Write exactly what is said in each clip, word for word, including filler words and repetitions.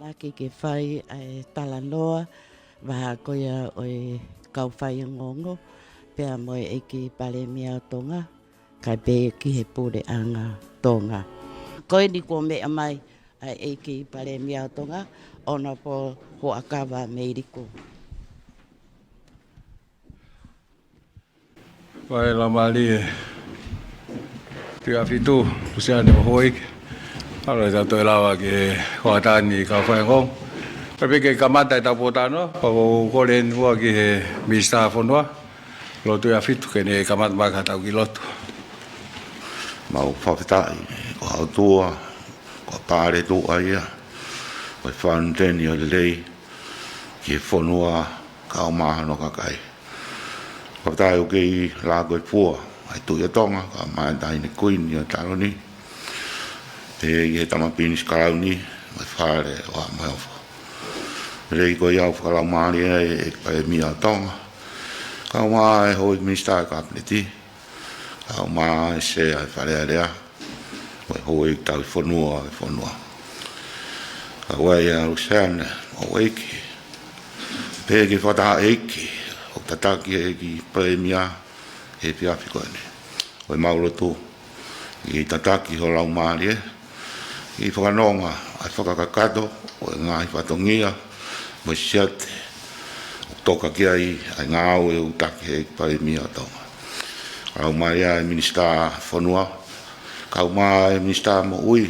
Laki ke fai ʻa e talanoa, vaha ko ia ʻo e kau faiongoongo, pea mo e ʻEiki Palēmia ʻo Tonga, kae pehē ki he Puleʻanga Tonga. Ko eni kuo meʻa mai ʻa e ʻEiki Palēmia ʻo Tonga, ʻOnopo Huʻakavameiliku. Fai laumālie Tuʻiʻāfitu, Luseane mo Houʻeiki. Mālō e tau toe lava ke hoatani kau faiongoongo. Kae pehē ke kamata e tau pōtalanoa, pea ʻoku ou kole eni muʻa ki he Minisitā Fonua, Lord Tuʻiʻāfitu, ke ne kamata mai ka tau kiʻi lotu. Mau fakafetaʻi, ko e ʻOtua, ko e Pāletuʻa ia, ko e Fountain ʻo e lelei ki he fonua, kae ʻumaʻā hono kakai. Fakafetaʻi ʻoku kei lākoifua ʻa e Tuʻi ʻo Tonga, kae ʻumaʻā e Taʻahine Kuini ʻo e taloni, pehē ki he Tama Pilinisi Kalauni, mo e Fale ʻo Haʻa Moheofo. Lelei ko ia ʻoku fakalaumālie ai e Palēmia ʻo Tonga, kae ʻumaʻā e Houʻeiki Minisitā ʻo e Kapineti, kae ʻumaʻā e Sea ʻo e Fale Alea, mo e Houʻeiki Tauhi Fonua ʻo e fonua. Kae ʻumaʻā ʻa Luseane mo Houʻeiki, pehē ki he fakataha ʻeiki ʻoku tataki ʻe he ʻEiki Palēmia he efiafi ko eni. Ko ʻemau lotu, ke tataki ho Laumālie, ke fakanonga ʻa e fakakakato ʻo e ngaahi fatongia mo e siate ʻoku toka ki ai ʻa e ngāue ʻoku taki ʻe he ʻEiki Palēmia ʻo Tonga. Laumālie ʻa e Minisitā Fonua, kae ʻumaʻā e Minisitā Moʻui,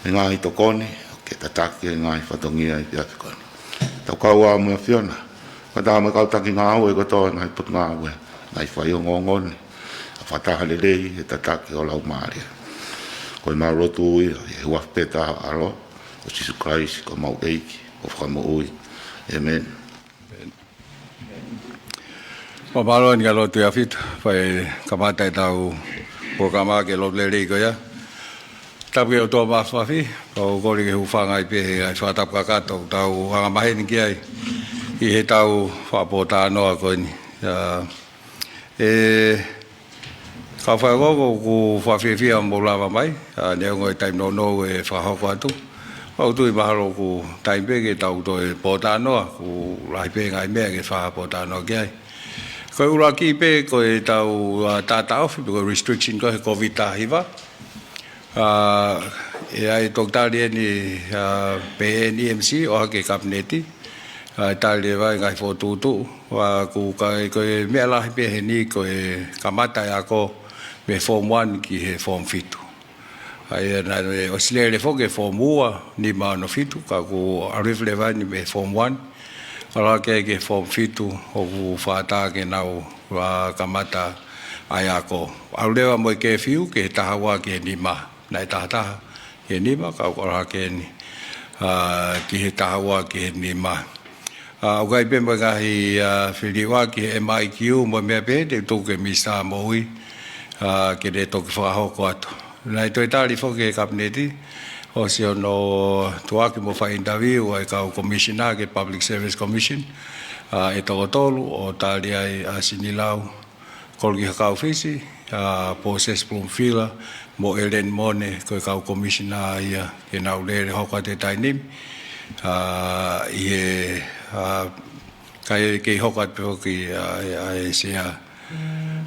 e ngaahi tokoni ke tataki e ngaahi fatongia he efiafi ko eni. Tau kau ai mo e ʻAfiona, kae ʻumaʻā mo e kau taki ngāue kotoa, ngaahi potungāue, ngaahi faiongoongo ni, ʻa e fakataha lelei he tataki ho Laumālie. Ko ʻemau lotu ia ʻi he huafa pē taha ʻo ho ʻAlo, ko Sīsū Kalaisi, ko homau ʻEiki mo Fakamoʻui. ʻĒmeni. Mālō ʻaupito Lord Tuʻiʻāfitu, fai kamata e tau polokalama ki he lotu lelei ko ia. Tapu ki he ʻOtua Māfimafi, pea ʻoku ou kole ke hūfanga ai pē he ngaahi fakatapu kakato ʻoku tau angamaheni ki ai ʻi he tau fakapōtalanoa ko eni. ʻA, ʻe kau faiongoongo, ʻoku ou fakafiefia hoʻomou lava mai, ʻa, neongo e taimi nounou ʻe fakahoko atu. ʻOku ou tui mahalo ko e taimi pē ke tau toe pōtalanoa, ʻoku lahi pē ngaahi meʻa ke fakapōtalanoa ki ai. Ko e ʻuluaki pē ko e tau, ʻa, taʻotaʻofi, pe ko e restriction ko ē he COVID taha hiva. ʻA, ʻe ʻi ai e toki tali eni, ʻa, pē eni M C ʻo hake Kapineti. ʻA, ʻe tali leva e ngaahi fokotuʻutuʻu. ʻA, ko e, ko e meʻa lahi pē heni ko e kamata e ako mei he Form One ki he Form Fitu. ʻA ia naʻe ʻosi lele foki e Form Ua, nima, ono, fitu, ka kuo ʻalu leva eni mei he Form One. ʻAlu hake ki he Form Fitu, ʻoku fakaʻatā ke nau, ʻa, kamata ʻa e ako. ʻAlu leva mo e curfew ki he taha ua ki he nima. Naʻe taha taha ki he nima, ka ʻoku ʻalu hake eni, ʻa, ki he taha ua ki he nima. ʻA, ʻoku ʻi ai pē mo e ngaahi, ʻa, filiuaki he M I Q mo e meʻa pehē, te u tuku ki he Minisitā Moʻui, ʻa, ke ne toki fakahoko atu. Naʻe toe tali foki ʻe he Kapineti, ʻosi hono tuʻuaki mo fai interview ʻa e kau Commissioner ki he Public Service Commission, ʻa, ʻe toko tolu, ʻo tali ai ʻa Sinilau Koloki Hakaufisi, ʻa, Moses Bloom-Fila, mo ʻEleni Mone, ko e kau Commissioner ia ke nau lele hoko atu he taimi ni. ʻA, ʻi he, ʻa, kae kei hoko atu pē foki, ʻa, ʻa e Sea,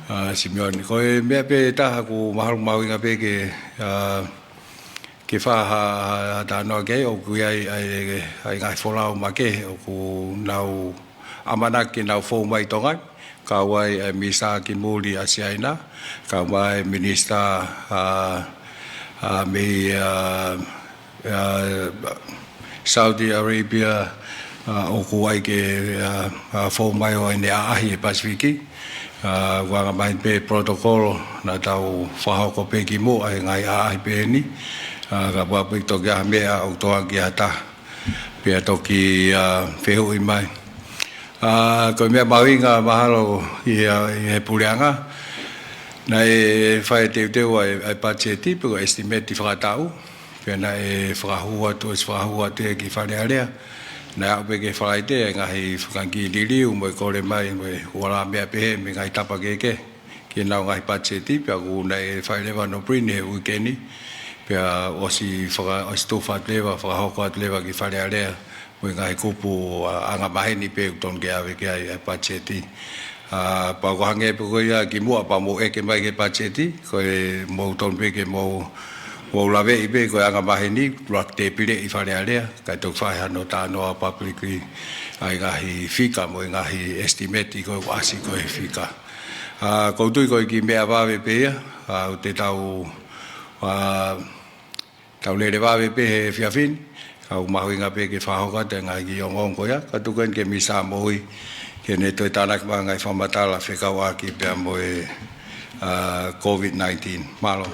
ʻa, Simeone. Ko e meʻa pē taha ʻoku mahalo mahuʻinga pē ke, ʻa, ke fakatalanoa ki ai, ʻoku ʻi ai, ʻa e, ʻa e ngaahi folau makehe ʻoku nau ʻamanaki ke nau fou mai ʻi Tonga ni, kau ai e Minisitā ki Muli ʻa Siaina, kau mai e Minisitā, ʻa, ʻa, mei, ʻa, ʻa, Saudi Arabia, ʻa, ʻoku ʻai ke, ʻa, ʻa, fou mai ʻo ʻene ʻaʻahi he Pasifiki. ʻA, ʻoku angamaheni pē protocol naʻa tau fakahoko pē kimuʻa he ngaahi ʻaʻahi pehē ni. ʻA, ka ʻoku ʻi ai pē toki ha meʻa ʻoku tō ange ki ha taha pea toki, ʻa, fehuʻi mai. ʻA, ko e meʻa mahuʻinga mahalo ʻi he, ʻi he Puleʻanga, naʻe fai e teuteu ʻa e, ʻa e patiseti pe ko e estimate fakataʻu, pea naʻe fakahū atu, ʻosi fakahū atu ia ki Fale Alea. Naʻe aʻu pē ki he Falaite e ngaahi fanga kiʻi liliu mo e kole mai mo e ua la meʻa pehē mei he ngaahi tapa kehekehe. ki heʻenau ngaahi patiseti, pea kuo nau fai leva hono print he uike ni, pea ʻosi faka-, ʻosi tufa atu leva, fakahoko atu leva ki Fale Alea, mo e ngaahi kupu, ʻa, angamaheni pē ʻoku totonu ke ʻave ki ai e patiseti. ʻA, pea ʻoku hangē pē ko ia kimuʻa pea mou ʻeke mai ki he patiseti, ko e mou totonu pē ke mou, mou laveʻi pē ko e angamaheni, ʻuluaki tēpile ʻi Fale Alea, kae toki fai hano talanoa publicly, ʻa e ngaahi fika mo e ngaahi estimate ko ē ʻoku ʻasi ko ē he fika. ʻA, ʻoku ou tui ko e kiʻi meʻa vave pē ia, ʻa, ʻoku te tau, ʻa, tau lele vave pē he efiafi ni, ka ʻoku mahuʻinga pē ke fakahoko atu e ngaahi kiʻi ongoongo ko ia, kae tuku eni kia Minisitā Moʻui, ke ne toe tānaki mai e ngaahi fakamatala fekauʻaki pea mo e, ʻa, COVID nineteen. Mālō.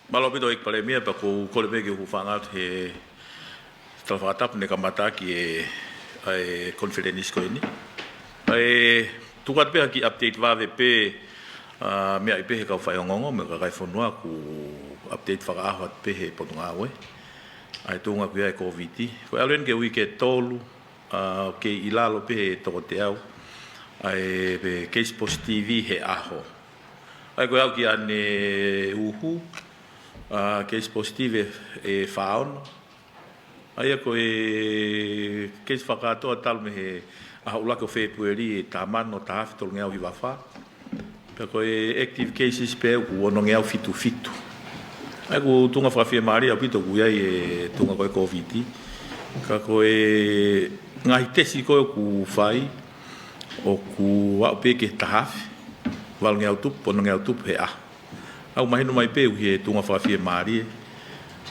Mālō ʻaupito ʻEiki Palēmia, pea ʻoku ou kole pē ke u hūfanga atu he tala fakatapu ne kamata ʻaki e, ʻa e konifelenisi ko eni. ʻA e, tuku atu pē ha kiʻi update vave pē, ʻa, meʻa ʻi pē he kau faiongoongo, mo e kakai e fonua, ʻoku update fakaʻaho atu pē he Potungāue. ʻA e tuʻunga ko ia e Kōviti. Ko e ʻalu eni ki he uike ʻe tolu, ʻa, kei ʻi lalo pē he toko teau ʻa e, pē case positive he ʻaho. ʻA ia ko e aʻu ki ʻaneuhu, ʻa, case positive ʻe, ʻe fā ono. ʻA ia ko e case fakakātoa talu mei he ʻaho ʻuluaki ʻo Fēpueli ʻe taha mano taha afe tolungeau hiva fā. Pea ko e active cases pē ʻoku onongeau fitu fitu. ʻA ia ʻoku tuʻunga fakafiemālie ʻaupito ʻoku ʻi ai e tuʻunga ko e Kōviti. Ka ko e ngaahi tesi ko ē ʻoku fai, ʻoku aʻu pē ki he taha afe, valungeau tupu, onongeau tupu he ʻaho. ʻOku mahino mai pē ʻoku ʻi he tuʻunga fakafiemālie.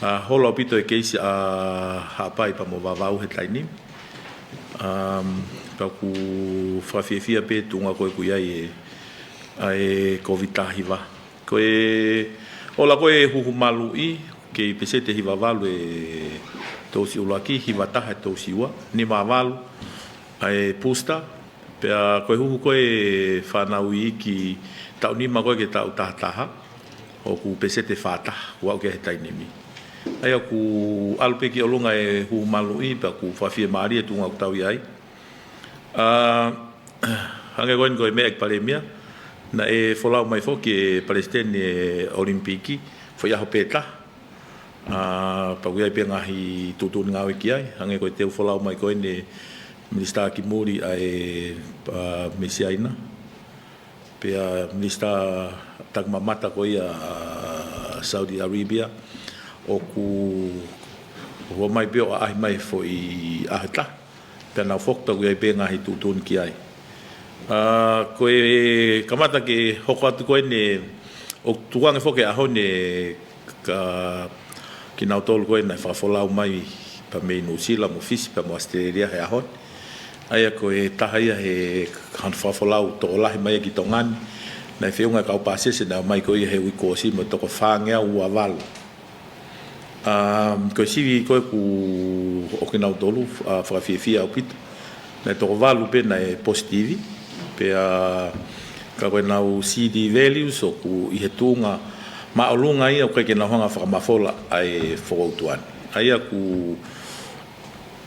ʻA, holo ʻaupito e keisi ʻa Haʻapai pea mo Vavaʻu he taimi ni. Um, pea ʻoku fakafiefia pē tuʻunga ko ē ʻoku ʻi ai e, ʻa e Kōviti taha hiva. Ko e ola ko ē e huhu maluʻi, kei peseti ʻe hiva valu e tousi ʻuluaki, hiva taha e tousi ua, nima valu ʻa e booster, pea ko e huhu ko ē e fānau iiki taʻu nima ko ē ki he taʻu taha taha, ʻoku peseti ʻe fā taha, ʻoku aʻu ki ai he taimi ni. ʻA ia ʻoku ʻalu pē ki ʻolunga e huhu maluʻi, pea ʻoku fakafiemālie e tuʻunga ʻoku tau ʻi ai. ʻA, hangē ko eni ko e meʻa ʻEiki Palēmia, naʻe folau mai foki e Palesiteni e ʻOlimipiki, foʻi ʻaho pē taha. ʻA, pea ʻoku ʻi ai pē ngaahi tuʻutuʻuni ngāue ki ai, hangē ko e teu folau mai ko eni e Minisitā ki muli ʻa e, ʻa, mei Siaina. Pea Minisitā Takimamata ko ia ʻa Saudi Arabia, ʻoku ʻomai pē ʻo ʻaʻahi mai foʻi ʻaho ʻe taha. Pea nau foki pea ʻoku ʻi ai pē ngaahi tuʻutuʻuni ki ai. ʻA, ko e kamata ke hoko atu ko eni, ʻoku tukuange foki e ʻaho ni kia kinautolu ko ē naʻe fakafolau mai pea mei Nuʻusila mo Fisi pea mo ʻAositelēlia he ʻaho ni. ʻA ia ko e taha ia he hano fakafolau tokolahi mai ia ki Tonga ni. Naʻe feʻunga e kau pāsese naʻe ō mai ko ia he uike kuo ʻosi mo e toko fāngeau ua valu. Um, ko e sivi ko ē ʻoku ʻo kinautolu, ʻa, fakafiefia ʻaupito. Naʻe toko valu pē naʻe positivi, pea ka ko ʻenau C T values ʻoku ʻi he tuʻunga māʻolunga ia ʻoku ʻikai ke nau hanga fakamafola ʻa e fokoutua ni. ʻA ia ʻoku,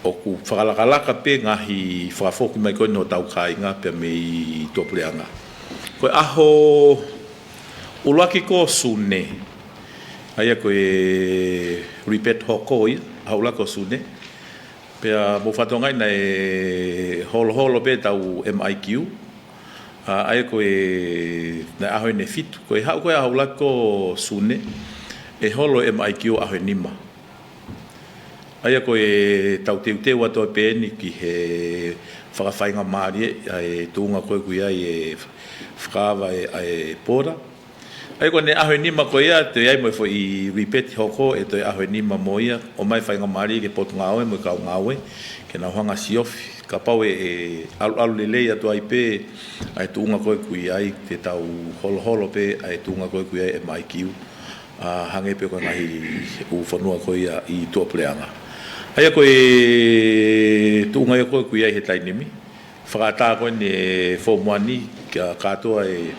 ʻoku fakalakalaka pē ngaahi fakafoki mai ko eni hotau kāinga pea mei tuʻapuleʻanga. Ko e ʻaho ʻuluaki ko Sune, ʻa ia ko e rebate hoko ia, ʻaho ʻuluaki ko Sune. Pea mou fakatokangaʻi naʻe holoholo pē ʻetau M I Q. ʻA, ʻa ia ko e, naʻe ʻaho eni ʻe fitu. Ko e haʻu ko ē ʻaho ʻuluaki ko Sune, ʻe holo M I Q ʻaho ʻe nima. ʻA ia ko ʻetau teuteu atu pē eni ki he fakafaingamālie, ʻa e tuʻunga ko ē ʻoku ʻi ai e fakaava e, ʻa e pora. ʻA ia ko ʻene ʻaho ʻe nima ko ia, toe ʻi ai mo e foʻi rebate hoko ʻe toe ʻaho ʻe nima mo ia, ʻomai faingamālie ki he Potungāue mo e kau ngāue, ke nau hanga siofi. Kapau ʻe, ʻe ʻalu, ʻalu lelei atu ai pē, ʻa e tuʻunga ko ē ʻoku ʻi ai, te tau holoholo pē, ʻa e tuʻunga ko ē ʻoku ʻi ai M I Q. ʻA, hangē pē ko e ngaahi ʻū fonua ko ia ʻi tuʻapuleʻanga. ʻA ia ko e tuʻunga ia ko ē ʻoku ʻi ai he taimi ni. Fakaʻatā ko eni e form one ni, ka, kātoa e,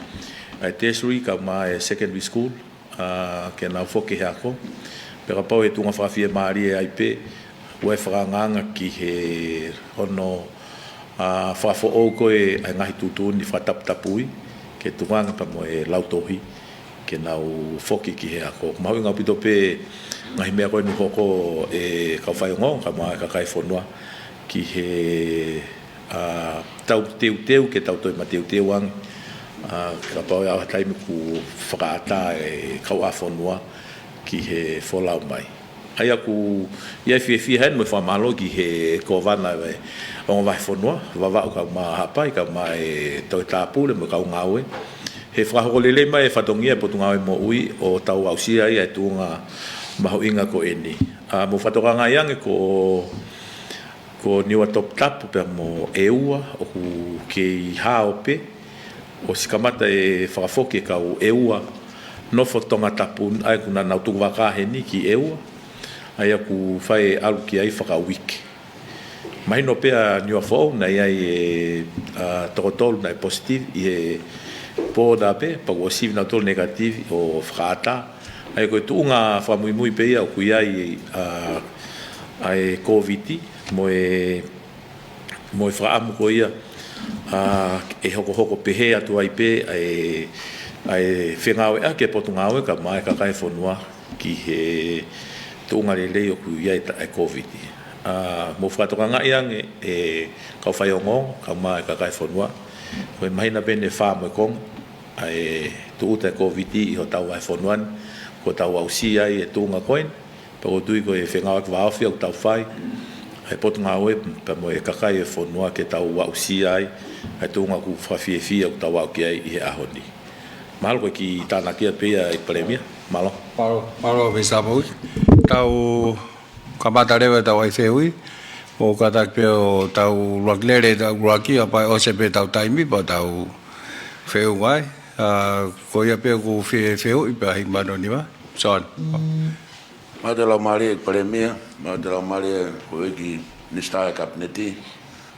e tertiary, kae ʻumaʻā e secondary school, ʻa, ke nau foki he ako. Pea kapau ʻe tuʻunga fakafiemālie ai pē, ʻoku ʻi ai e fakaangaanga ki he hono, ʻa, fakafoʻou ko ē ʻa e ngaahi tuʻutuʻuni fakataputapui, ke tukuange pea mo e lautohi ke nau foki ki he ako. Mahuʻinga ʻaupito pē ngaahi meʻa ko eni ʻoku hoko ʻe kau faiongoongo kae ʻumaʻā e kakai e fonua ki he, ʻa, tau teuteu ke tau toe mateuteu ange, ʻa, kapau ʻe ʻi ai ha taimi ʻoku fakaʻatā e kauʻāfonua ki he folau mai. ʻA ia ʻoku ʻi ai e fiefia heni mo e fakamālō ki he Kōvana ʻo e ongo vahefonua, Vavaʻu kae ʻumaʻā Haʻapai, kae ʻumaʻā e Toketā Pule mo e kau ngāue, he fakahoko lelei mai e fatongia e Potungāue Moʻui ʻo tau aʻusia ai e tuʻunga mahuʻinga ko eni. ʻA, mou fakatokangaʻi ange ko, ko Niua Toputapu pea mo ʻEua ʻoku kei hao pē, ʻosi kamata e fakafoki e kau ʻEua nofo Tongatapu ni, ʻa ia ʻoku nau tukuvakā heni ki ʻEua, ʻa ia ʻoku fai e ʻalu ki ai fakauike. Mahino pē ʻa Niuafoʻou naʻe ʻi ai e, ʻa, toko tolu naʻe positive ʻi he border pē, pea kuo ʻosi sivi nautolu negative ʻo fakaʻatā. ʻA ia ko e tuʻunga fakamuimui pē ia ʻoku ʻi ai, ʻa, ʻa e Kōviti mo e, mo e fakaʻamu ko ia, ʻa, ʻe hokohoko pehē atu ai pē ʻa e, ʻa e fengāueʻaki e Potungāue kae ʻumaʻā e kakai e fonua ki he tuʻunga lelei ʻoku ʻi ai e ta-, e Kōviti. ʻA, mou fakatokangaʻi ange e kau faiongoongo kae ʻumaʻā e kakai e fonua, ko e māhina pē ʻe fā mo e konga ʻa e tūʻuta e Kōviti ʻi hotau vahefonua ni, kuo tau aʻusia ai e tuʻunga ko eni, pea ʻoku ou tui ko e fengāueʻaki vāofi ʻoku tau fai ʻe he Potungāue pea mo e kakai e fonua ke tau aʻusia ai ʻa e tuʻunga ʻoku fakafiefia ʻoku tau aʻu ki ai ʻi he ʻaho ni. Mahalo ko e kiʻi tānaki ia pē ia ʻEiki Palēmia. Mālō. Mālō, mālō Minisitā Moʻui. Tau kamata leva ʻetau ʻai fehuʻi. Mou kātaki pē ʻo tau ʻuluaki lele, tau ʻuluaki, ʻa pea ʻosi pē ʻetau taimi pea tau feʻunga ai. ʻA, ko ia pē ʻoku fie fehuʻi pē ʻa e himi mano ni ma. John. Mālō e laumālie ʻEiki Palēmia, mālō e laumālie houʻeiki Minisitā ʻo e Kapineti,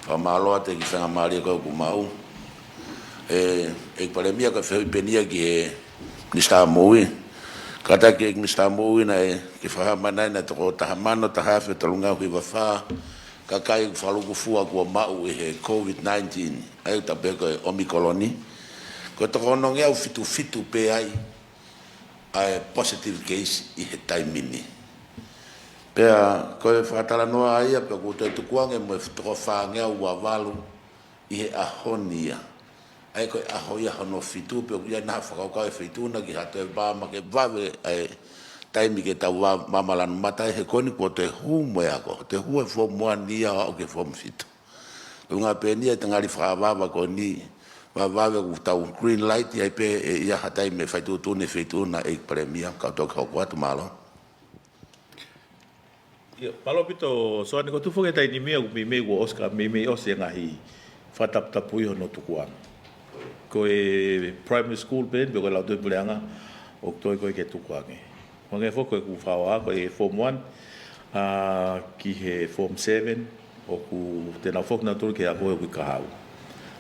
fakamālō atu e kiʻi faingamālie ko ē ʻoku maʻu. ʻE, ʻEiki Palēmia, ko e fehuʻi pē eni ia ki he Minisitā Moʻui. Kātaki ʻEiki Minisitā Moʻui naʻe, ke fakahā mai naʻe toko taha mano, taha afe tolungeau hiva fā kakai fakalūkufua kuo maʻu ʻi he COVID nineteen, ʻa ia ʻoku tau pehē ko e Omicron. Ko e toko onongeau fitu fitu pē ai ʻa e positive case ʻi he taimi ni. Pea ko e fakatalanoa ia pea kuo toe tukuange mo e toko fāngeau ua valu ʻi he ʻaho ni ia. ʻA ia ko e ʻaho ia hono fitu pea ʻoku ʻi ai nai ha fakakaukau ʻa e Feituʻu na ki ha toe vā ma ke vave ʻa e taimi ke tau vā, vāmala anamata ai he ko eni kuo toe hū mo e ako. Toe hū e form one ia ʻo aʻu ki he form fitu. Ko e ʻuhinga pē eni ia e tangali fakaʻavava ko eni, vavave ʻoku tau green light ai pē ʻe ʻi ai ha taimi ʻe fai tuʻutuʻuni e Feituʻu na ʻEiki Palēmia, kau toki hoko atu, mālō. ʻIo, mālō ʻaupito Soane, ko e tuʻu foki e taimi ni ʻoku meimei kuo ʻosi ka meimei ʻosi e ngaahi fakataputapui hono tukuange. Ko e primary school pē eni, pe ko e lautohi puleʻanga, ʻoku toe ko ē ke tukuange. Hangē foki ko ʻeku fakahoha ko e form one, ʻa, ki he form seven, ʻoku te nau foki nautolu ki he ako ʻi he uike kahaʻu.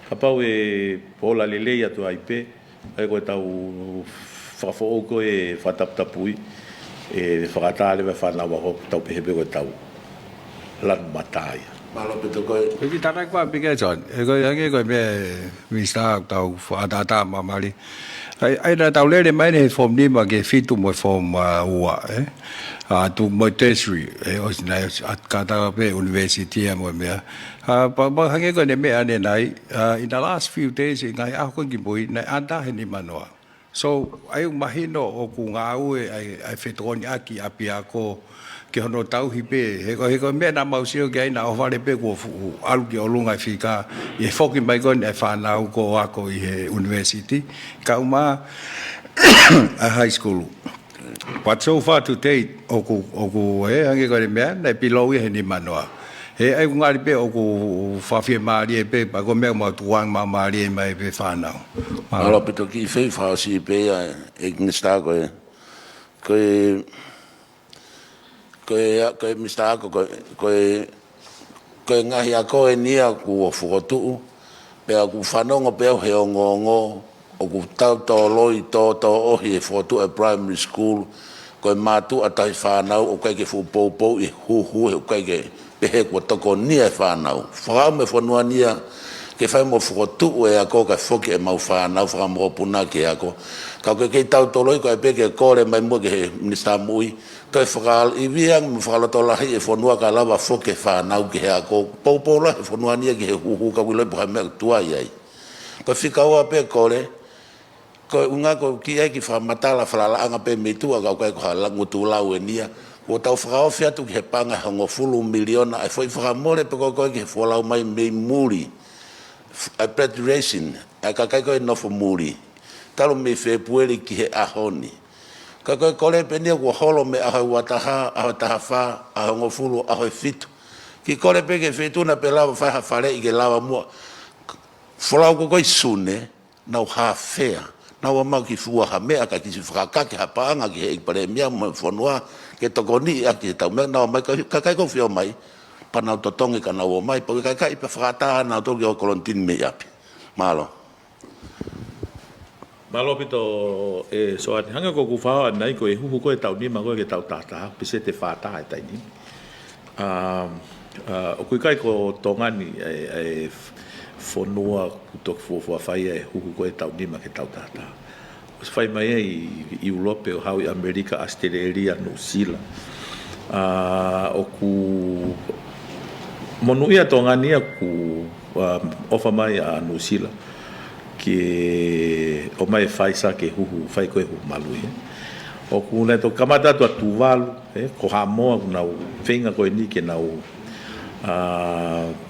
Kapau ʻe ola lelei atu ai pē, ʻa ia ko ʻetau fakafoʻou ko ē fakataputapui, ʻe fakaʻatā leva e fānau ako, tau pehē pē ko ʻetau lanu mata ia. Mālō ʻaupito koe. Ko e kiʻi tānaki ko ē ʻa Pike John, ʻe ko e hangē ko e meʻa ʻe Minisitā ʻoku tau fakaʻataʻatā māmālie. ʻA ia, ʻa ia naʻa tau lele mai eni he form nima ki he fitu mo e form, ʻa, ua, ē? ʻA, tuʻu mo e tertiary, ʻe ʻosi nai, ʻosi ʻa kātaki pē university ʻa mo e meʻa. ʻA, pea, pea hangē ko ʻene meʻa ʻanenai, ʻa, in the last few days, ʻi he ngaahi ʻaho ko ē kimui, naʻe ʻatā he nima noa. So, ʻa ia ʻoku mahino ʻoku ngāue ʻa e, ʻa e fetokoniʻaki ʻapiako ki hono tauhi pē. He ko, he ko e meʻa naʻa mau sio ki ai naʻe ʻohovale pē kuo fuʻu ʻalu ki ʻolunga e fika ʻi he foki mai ko eni e fānau kuo ako ʻi he university, kae ʻumaʻā ʻa e high school. But so far to date, ʻoku, ʻoku, ē, hangē ko ʻene meʻa, naʻe below ia he nima noa. He ʻa ia ʻoku ngali pē ʻoku fakafiemālie pē, pea ko e meʻa ʻoku mau tukuange māmālie mai pē fānau. Mālō ʻaupito. Kiʻi fehuʻi fakaʻosi pē ia, ʻEiki Minisitā, ko e, ko e, ko e, ko e Minisitā, ko e, ko e, ko e ngaahi ako eni ia kuo fokotuʻu, pea ʻoku fanongo pē au he ongoongo ʻoku tau toloi tōtōʻohi e fokotuʻu e primary school, ko e mātuʻa tauhi fānau ʻoku ʻikai ke fuʻu poupou ʻi he huhu, he ʻoku ʻikai ke pehē kuo tokonia e fānau. Fakaʻamu e fonua ni ia ke fai mo fokotuʻu e ako kae foki ʻemau fānau fakamokopuna ki he ako. Ka ʻoku kei tautoloi ko e pē ke kole mai muʻa ki he Minisitā Moʻui, toe fakaivia mo fakalotolahi e fonua kae lava foki e fānau ki he ako. Poupou lahi e fonua ni ia ki he huhu, ka ʻoku ʻiloʻi pē ko e hā e meʻa ʻoku tuai ai. Ko e fika ua pē kole, ko e ʻuhinga ko e kiʻi fakamatala falalaʻanga pē mei tuʻa, ka ʻoku ʻikai ko ha ngutu lau eni ia. Kuo tau fakaofi atu ki he paʻanga ʻe hongofulu miliona ʻa e foʻi fakamole pē ko ē ki he folau mai mei muli, ʻa e patriation, ʻa e kakai ko ē ʻoku nofo muli, talu mei Fēpueli ki he ʻaho ni. Ka ko e kole pē eni ia kuo holo mei he ʻaho ua taha, ʻaho taha fā, ʻaho hongofulu, ʻaho ʻe fitu. Kiʻi kole pē ki he Feituʻu naʻa pē lava fai ha faleʻi ke lava muʻa folau ko ē ki Sune, nau hafea, nau ō mai ki fua ha meʻa, ka kiʻi fakakake ha paʻanga ki he ʻEiki Palēmia mo e fonua ke tokoniʻi ʻaki ʻetau meʻa, nau ō mai ka, ka ʻikai ko e fio mai, pea nau totongi ka nau ō mai, pea ʻikai ka ʻi pē fakaʻatā nautolu ke ō kolonitini mei ʻapi. Mālō. Mālō ʻaupito, ʻe Soane. Hangē ko ʻeku fakahā ʻanenai, ko e huhu ko ē ʻo e taʻu nima ko ē ki he taʻu taha taha, peseti ʻe fā taha he taimi ni. ʻA, ʻa, ʻoku ʻikai ko Tonga ni ʻa e, ʻa e fonua kuo toki fuofua fai e huhu ko ē ʻo e taʻu nima ki he taʻu taha taha. ʻOsi fai mai ia ʻi, ʻi ʻIulope, ʻo haʻu ʻi ʻAmelika, ʻAositelēlia, Nuʻusila. ʻA, ʻoku monūʻia Tonga ni ia ʻoku, ʻa, ʻofa mai ʻa Nuʻusila ke ʻomai e Pfizer ke huhu, fai ko ē huhu maluʻi, ē. ʻOku nau toki kamata atu ʻa Tuvalu, ē, ko Haʻamoa, ʻoku nau feinga ko eni ke nau, ʻa,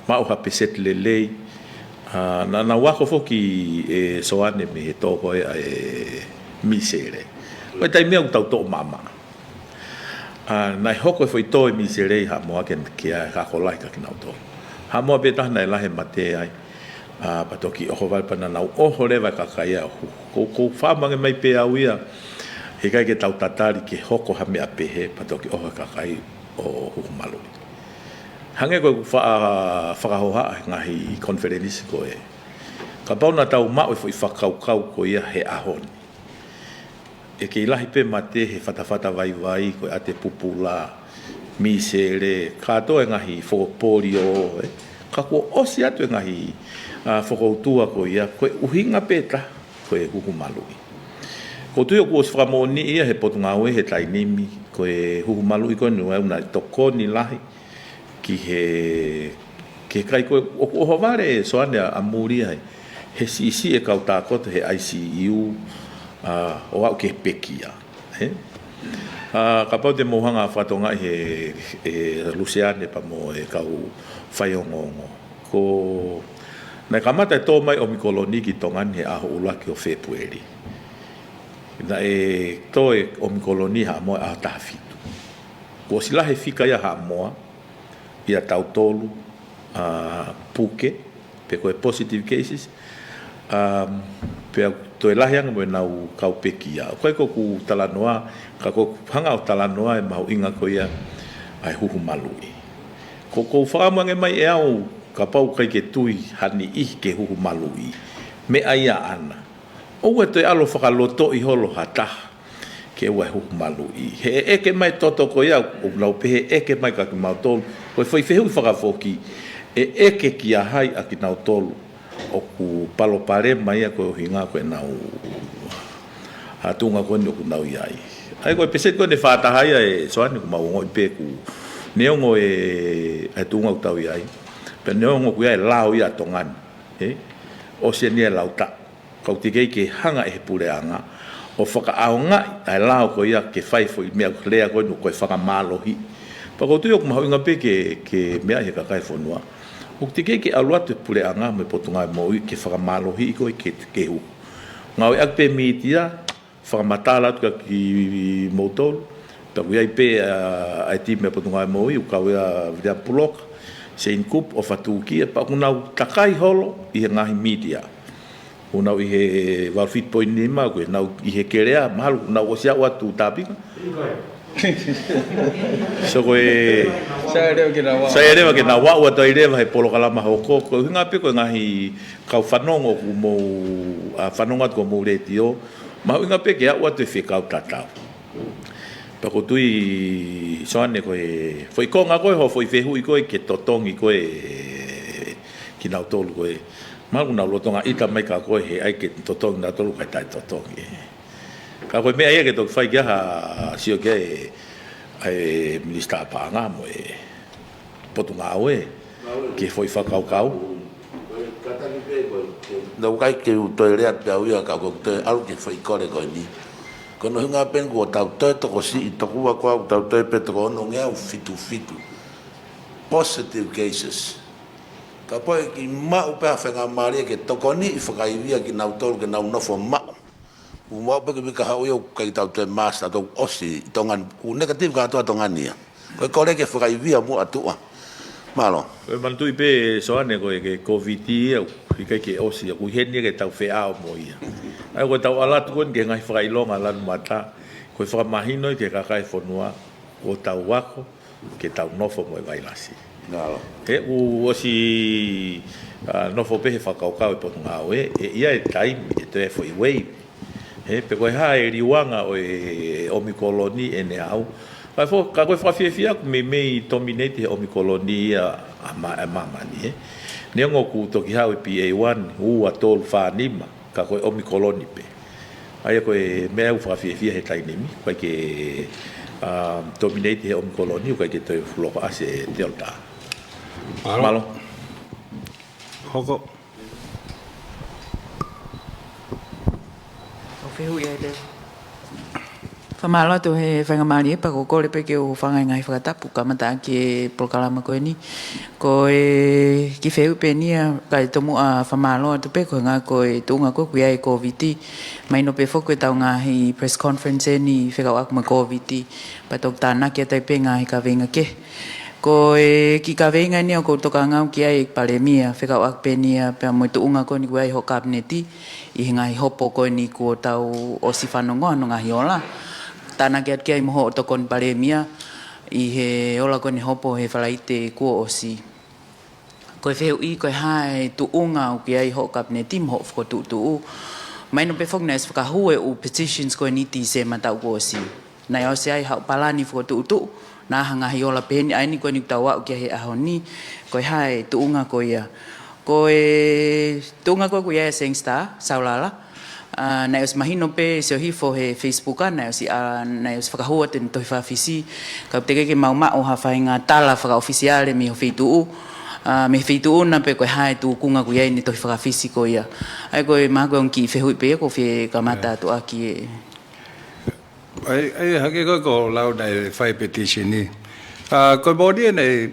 maʻu ha peseti lelei. ʻA, naʻa nau ako foki, ʻe Soane, mei he tō ko ē ʻa e mīsele. Ko e taimi ia ʻoku tau toʻo maʻamaʻa. ʻA, naʻe hoko e foʻi tō e mīsele ʻi Haʻamoa ke, ke ʻi ai e ako lahi kiate kinautolu. Haʻamoa pē taha naʻe lahi e mate ai. ʻA, pea toki ʻohovale pea naʻa nau ʻoho leva e kakai ia ʻo huhu. Ko, ʻoku ou fakaʻamu ange mai pē au ia, heʻikai ke tau tatali ke hoko ha meʻa pehē, pea toki ʻoho e kakai ʻo huhu maluʻi. Hangē ko ʻeku fa-, fakahohaʻa he ngaahi konifelenisi ko ē, kapau naʻa tau maʻu e foʻi fakakaukau ko ia he ʻaho ni, ʻe kei lahi pē mate he fatafata vaivai, ko e ʻate pupula, mīsele, kātoa e ngaahi fo-, polio, ē. Ka kuo ʻosi atu e ngaahi, ʻa, fokoutua ko ia, ko e ʻuhinga pē taha, ko e huhu maluʻi. ʻOku ou tui ʻoku ʻosi fakamoʻoniʻi ia ʻe he Potungāue he taimi ni, ko e huhu maluʻi ko eni ʻoku nau tokoni lahi ki he, ki he kakai ko ē ʻoku ʻohovale, ʻe Soane, ʻa, ʻa muli ai, he siʻisiʻi e kau tākota he I C U, ʻa, ʻo aʻu ki he pekia, ē? ʻA, kapau te mou hanga ʻo fakatokangaʻi he, ʻe Luseane pea mo e kau faiongoongo, ko, naʻe kamata e tō mai ʻOmikoloni ki Tonga ni he ʻaho ʻuluaki ʻo Fēpueli. Naʻe tō e ʻOmikoloni Haʻamoa he ʻaho taha fitu. Kuo ʻosi lahi e fika ia Haʻamoa, ʻia tautolu, ʻa, puke, pe ko e positive cases, ʻa, pea toe lahi ange mo ʻenau kau pekia. ʻOku ʻikai ko ʻeku talanoa, ka ʻoku ou hanga ʻo talanoa e mahuʻinga ko ia ʻa e huhu maluʻi. Ko, ʻoku ou fakaʻamu ange mai ʻe au, kapau ʻoku ʻikai ke tui ha niʻihi ki he huhu maluʻi, meʻa ia ʻaʻana. ʻOua ʻe toe ʻalu ʻo fakalotoʻi holo ha taha ke ʻoua ʻe huhu maluʻi. He ʻe ʻeke mai e toto ko ia, ʻoku nau pehē ʻeke mai kia kimautolu, ko e foʻi fehuʻi fakafoki, ʻe ʻeke kia hai ʻa kinautolu ʻoku palopalema ia koeʻuhinga ko ʻenau, ʻa, tuʻunga ko eni ʻoku nau ʻi ai. ʻA ia ko e peseti ko eni ʻe fā taha ia, ʻe Soane, ʻoku mau ongoʻi pē ʻoku, neongo e, ʻa e tuʻunga ʻoku tau ʻi ai, pea neongo ʻoku ʻi ai e lao ia ʻa Tonga ni, ē? ʻOsi eni e lau taʻu. Ka ʻoku teʻeki ai ke hanga ʻe he puleʻanga ʻo fakaʻaongaʻi ʻa e lao ko ia ke fai e foʻi meʻa ʻoku lea ko eni ko e fakamālohi. Pea ʻoku ou tui ʻoku mahuʻinga pē ke, ke meaʻi ʻe he kakai e fonua, ʻoku teʻeki ai ke ʻalu atu e puleʻanga mo e Potungāue Moʻui ke fakamālohiʻi koe ke, ke huhu. Ngāueʻaki pē mītia, fakamatala atu kia kimoutolu. Pea ʻoku ʻi ai pē, ʻa, ʻa e timi ʻa e Potungāue Moʻui, ʻoku kau ia ʻa Viliami Puloka, Seini Kupu, ʻOfa Tūkia, pea ʻoku nau takai holo ʻi he ngaahi mītia. ʻOku nau ʻi he valu fitu poini nima, ʻoku nau ʻi he kelea, mahalo ʻoku nau ʻosi aʻu atu tāpinga. So ko e, sai leva ke nau aʻu. Sai leva ke nau aʻu atu ai leva he polokalama hoko. Ko e ʻuhinga pē ko e ngaahi kau fanongo ʻoku mou, ʻa, fanongo atu ki hoʻomou letiō, mahuʻinga pē ke aʻu atu e fekau tatau. Pea ʻoku ou tui, Soane, ko e foʻi konga ko ē hoʻo foʻi fehuʻi ko ē ke totongi ko ē kinautolu ko ē, Mahalo naʻa nau lolotonga ʻita mai kia koe he ʻai ke totongi nautolu kae taʻetotongi. Ka ko e meʻa ia ke toki fai ki ai ha sio ki ai ʻa e Minisitā Paʻanga mo e Potungāue ki he foʻi fakakaukau. Naʻe ʻikai ke u toe lea pē au ia ka ko e toe ʻalu ki he foʻi kole ko eni. Ko hono ʻuhinga pē eni kuo tau toe tokosiʻi, tokua ko ē ʻoku tau toe pē toko onongeau fitu fitu positive cases. Kapau ʻe kiʻi maʻu pē ha faingamālie ke tokoniʻi fakaivia kinautolu ke nau nofo maʻu. ʻOku maʻu pē ke vika haʻu ia ʻoku ʻikai ke tau toe mask, tau ʻosi ʻi Tonga ni, ʻoku negative kātoa Tonga ni ia. Ko e kole ke fakaivia muʻa tuʻa. Mālō. Ko e manatuʻi pē Soane ko e ke Covid ia, ʻoku ʻikai ke ʻosi, ʻoku ʻi heni ke tau feʻao mo ia. ʻA ia ko e tau ʻalu atu ko eni ki he ngaahi fakaʻilonga lanu mata, ko e fakamahino ia ki he kakai e fonua, ʻoku tau ako, ke tau nofo mo e vailasi. Mālō. He ʻoku ʻosi, ʻa, nofo pē he fakakaukau e Potungāue, ʻe ʻi ai e taimi ʻe toe foʻi wave. He pe ko e hā e liuanga ʻo e ʻOmikoloni ʻene aʻu. Ka fo-, ka ko e fakafiefia ʻoku meimei dominate he ʻOmikoloni ia ʻa ma-, ʻa māmani, he. Neongo ʻoku toki haʻu e B A one, ua, tolu, fā, nima. Ka ko e ʻOmikoloni pē. ʻA ia ko e meʻa ʻoku fakafiefia he taimi ni, ʻoku ʻikai ke, ʻa, dominate he ʻOmikoloni, ʻoku ʻikai ke toe fuʻu loko ʻasi e Delta. Mālō. Mālō. Hoko. ʻOku fehuʻi ai leva. Fakamālō atu he faingamālie pea ʻoku ou kole pē ke u hūfanga he ngaahi fakatapu kamata ʻaki e polokalama ko eni. Ko e kiʻi fehuʻi pē eni ia, kae tomuʻa fakamālō atu pē ko e ʻuhinga ko e tuʻunga ko ē ʻoku ʻi ai e Covid. Mahino pē foki ko e tau ngaahi press conference eni fekauʻaki mo e Covid. Pea toki tānaki atu ai pē ngaahi kaveinga kehe. Ko e kiʻi kaveinga eni ia ʻoku ou tokanga au ki ai Palēmia, fekauʻaki pē eni ia pea mo e tuʻunga ko eni ʻoku ʻi ai hoʻo Kapineti ʻi he ngaahi hopo ko eni kuo tau ʻosi fanongoa hono ngaahi ola. Tānaki atu ki ai mo hoʻo Tokoni Palēmia ʻi he ola ko eni hopo he Falaite kuo ʻosi. Ko e fehuʻi ko e hā e tuʻunga ʻoku ʻi ai hoʻo Kapineti mo hoʻo fokotuʻutuʻu. Mahino pē foki naʻe ʻosi fakahū e ʻū petitions ko eni ʻi Tīsema taʻu kuo ʻosi. Naʻe ʻosi ʻi ai haʻo palani fokotuʻutuʻu, naʻa hangē ha ngaahi ola pehē ni, ʻa eni ko eni ʻoku tau aʻu ki ai he ʻaho ni, ko e hā e tuʻunga ko ia. Ko e tuʻunga ko ē ʻoku ʻi ai e Sangster, Saulala, ʻa, naʻe ʻosi mahino pē sio hifo he Facebook, ʻa, naʻe ʻosi, ʻa, naʻe ʻosi fakahū atu ʻene tohi fakafisi, ka ʻoku teʻeki ke mau maʻu ha faʻahinga tala fakaʻofisiale mei ho feituʻu, ʻa, mei he feituʻu na pe ko e hā e tuʻunga ʻoku ʻi ai ʻene tohi fakafisi ko ia. ʻA ia ko e mahalo ko e ongo kiʻi fehuʻi pē ia ʻoku ou fie kamata atu ʻaki e. ʻA ia, ʻa ia, hangē ko e lau naʻe fai e petition ni. ʻA, ko e moʻoni ia naʻe,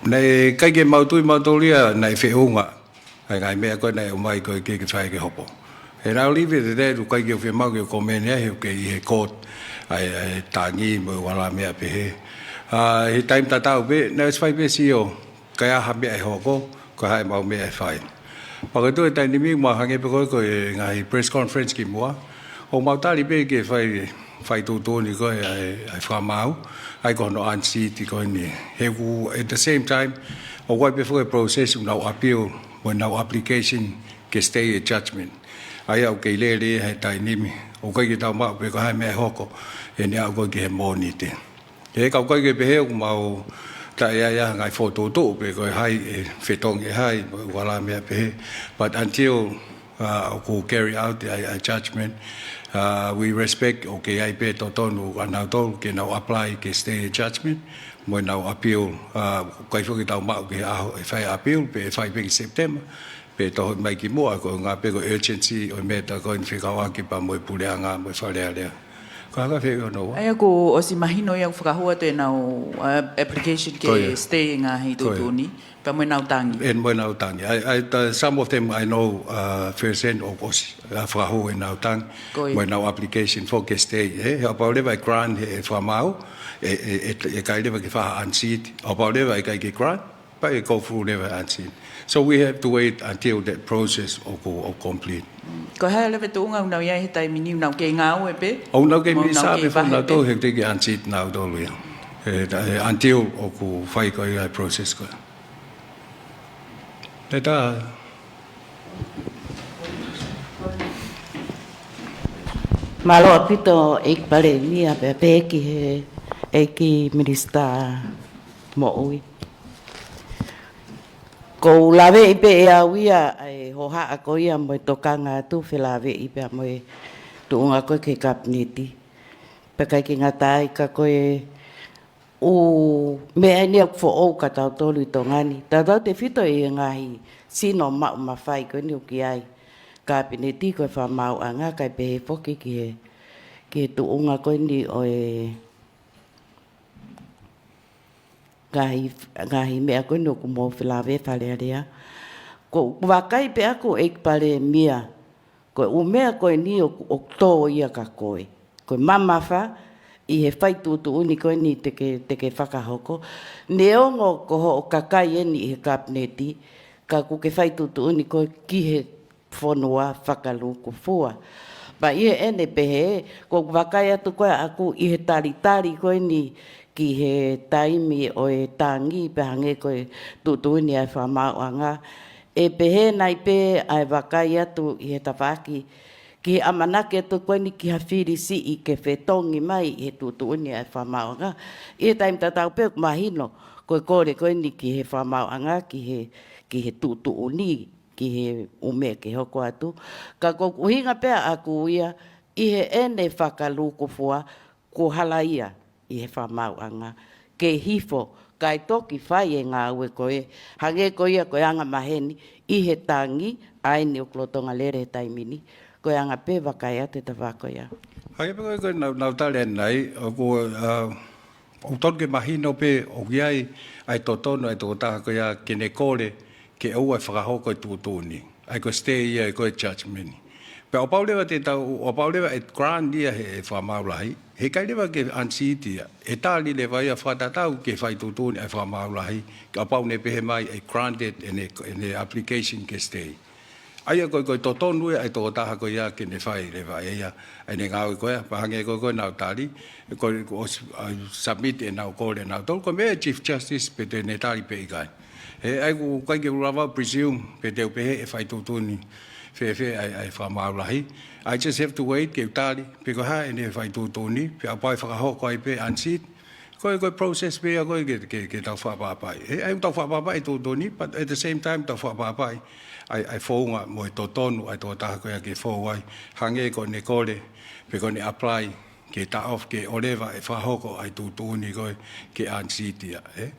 naʻe ʻikai ke mau tui mautolu ia naʻe feʻunga ʻa e ngaahi meʻa ko ē naʻe ʻomai ko ē ke, ke fai ke hopo. He naʻa ʻoku leave it there, ʻoku ʻikai ke u fiemaʻu ke u comment ai, he ʻoku kei ʻi he court ʻa e, ʻa e tangi mo e ua la meʻa pehē. ʻA, he taimi tatau pē, naʻe ʻosi fai pē sio, ka ʻi ai ha meʻa ʻe hoko, ko e hā ʻemau meʻa ʻe fai. Pea ko e toe taimi ni ʻoku mau hangē pē ko e, ko e ngaahi press conference kimuʻa, ʻoku mau tali pē ke fai, fai tuʻutuʻuni ko ē ʻa e, ʻa e fakamaau, ʻa ia ko hono unseat ko eni. He ʻoku, at the same time, ʻoku ʻi ai pē foki e process ʻoku nau appeal, mo ʻenau application ke stay e judgment. ʻA ia ʻoku kei lele he taimi ni, ʻoku ʻikai ke tau maʻu pē ko e hā e meʻa ʻe hoko, ʻene aʻu ko ē ki he Mōnite. He ka ʻoku ʻikai ke pehē ʻoku mau taʻe ʻi ai ha ngaahi fokotuʻutuʻu pe ko e hā e fetongi ʻe hai, mo e ua la meʻa pehē. But until, uh, ʻoku carry out ʻa e, ʻa e judgment, uh, we respect ʻoku kei ʻi ai pē totonu ʻanautolu ke nau apply ke stay e judgment, mo ʻenau appeal, uh, ʻikai foki ke tau maʻu ki he ʻaho ʻe fai appeal, pe ʻe fai pē ki September, pe tohoʻi mai kimuʻa, ko e ʻuhinga pē ko e urgency ʻo e meʻa ko eni fekauʻaki pea mo e Puleʻanga mo e Fale Alea. Ko e hā e fehuʻi hono ua? ʻA ia kuo ʻosi mahino ia ʻoku fakahū atu ʻenau, uh, application ke stay e ngaahi tuʻutuʻuni, pea mo ʻenau tangi. And mo ʻenau tangi. I, I, uh, some of them I know, uh, firsthand ʻoku ʻosi, uh, fakahū ʻenau tangi. Mo ʻenau application foki ke stay, eh? He ʻo kapau leva ʻe grant he, he fakamaau, ʻe, ʻe, ʻe, ʻe ʻikai leva ke fai ha unseat. ʻO kapau leva ʻe ʻikai ke grant, pea ʻe go through leva e unseat. So we have to wait until that process ʻoku, ʻoku complete. Ko e hā leva e tuʻunga ʻoku nau ʻi ai he taimi ni, ʻoku nau kei ngāue pē? ʻOku nau kei misa pē foki nautolu he teʻeki unseat nautolu ia. He, he until ʻoku fai ko ia e process ko ia. Pea tā. Mālō ʻaupito ʻEiki Palēmia pea pehē ki he ʻEiki Minisitā Moʻui. Ko u laveʻi pē ʻe au ia ʻa e hohaʻa ko ia mo e tokanga atu felāveʻi pea mo e tuʻunga ko ē ki he Kapineti. Pea ʻikai ke ngata ai ka ko e ʻū meʻa eni ʻoku foʻou kia tautolu ʻi Tonga ni. Tautautefito ʻi he ngaahi sino maʻu mafai ko eni ʻoku ʻi ai Kapineti ko e fakamaauʻanga kae pehē foki ki he, ki he tuʻunga ko eni ʻo e ngaahi, ngaahi meʻa ko eni ʻoku mou felāveʻi Fale Alea. Ko u vakai pē ʻaku ʻEiki Palēmia, ko e ʻū meʻa ko eni ʻoku, ʻoku tō ia kia koe. Ko e mamafa ʻi he fai tuʻutuʻuni ko eni te ke, te ke fakahoko. Neongo ko hoʻo kakai eni ʻi he Kapineti, ka ʻoku ke fai tuʻutuʻuni koe ki he fonua fakalūkufua. Pea ʻi heʻene pehē, ko u vakai atu ko ē ʻaku ʻi he talitali ko eni ki he taimi ʻo e tangi pea hangē ko e tuʻutuʻuni ʻa e fakamaauʻanga. ʻE pehē nai pē ʻa e vakai atu ʻi he tafaʻaki ki he ʻamanaki atu ko eni ki ha fili siʻi ke fetongi mai ʻi he tuʻutuʻuni ʻa e fakamaauʻanga. ʻI he taimi tatau pē ʻoku mahino ko e kole ko eni ki he fakamaauʻanga ki he, ki he tuʻutuʻuni ki he ʻū meʻa ke hoko atu. Ka ko u ʻuhinga pē ʻaku ia ʻi heʻene fakalūkufua kuo halaia ʻi he fakamaauʻanga ke hifo kae toki fai e ngāue ko ē. Hangē ko ia ko e anga maheni ʻi he tangi ʻa eni ʻoku lolotonga lele he taimi ni. Ko e anga pē vakai atu e tafaʻaki ko ia. Hangē pē ko e, ko e nau, nau tali ʻanenai, ʻoku, uh, ʻoku tonu ke mahino pē ʻoku ʻi ai ʻa e totonu ʻa e tokotaha ko ia ke ne kole ke ʻoua ʻe fakahoko e tuʻutuʻuni. ʻA ia ko e stay ia ʻa e ko e judgment. Pea ʻo pau leva te tau, ʻo pau leva ʻe grant ia he, he fakamaau lahi, heʻikai leva ke unseat ia. ʻE tali leva ia fakatatau ki he fai tuʻutuʻuni ʻa e fakamaau lahi, kapau ne pehē mai ʻe granted ʻene, ʻene application ke stay. ʻA ia ko e, ko e totonu ia ʻa e tokotaha ko ia ke ne fai leva ʻe ia ʻene ngāue ko ia, pea hangē ko e, ko e nau tali, ko e, ko e ʻosi, uh, submit ʻenau kole ʻenau tolu, ko e meʻa Chief Justice pe te ne tali pe ʻikai. He ʻa ia ʻoku ʻikai ke u lava presume pe te u pehē ʻe fai tuʻutuʻuni fēfē ʻa e, ʻa e fakamaau lahi. I just have to wait ke u tali pe ko e hā ʻene fai tuʻutuʻuni, pea ʻo pau ʻe fakahoko ai pe unseat. Ko e, ko e process pē ia ko ē ke, ke, ke tau fakapapauʻi. He ʻa ia ʻoku tau fakapapauʻi tuʻutuʻuni, but at the same time tau fakapapauʻi ʻa e, ʻa e founga mo e totonu ʻa e tokotaha ko ia ke fou ai. Hangē ko ʻene kole, pe ko ʻene apply ke taʻofi ke ʻoua leva ʻe fakahoko ʻa e tuʻutuʻuni ko ē ke unseat ia, ē?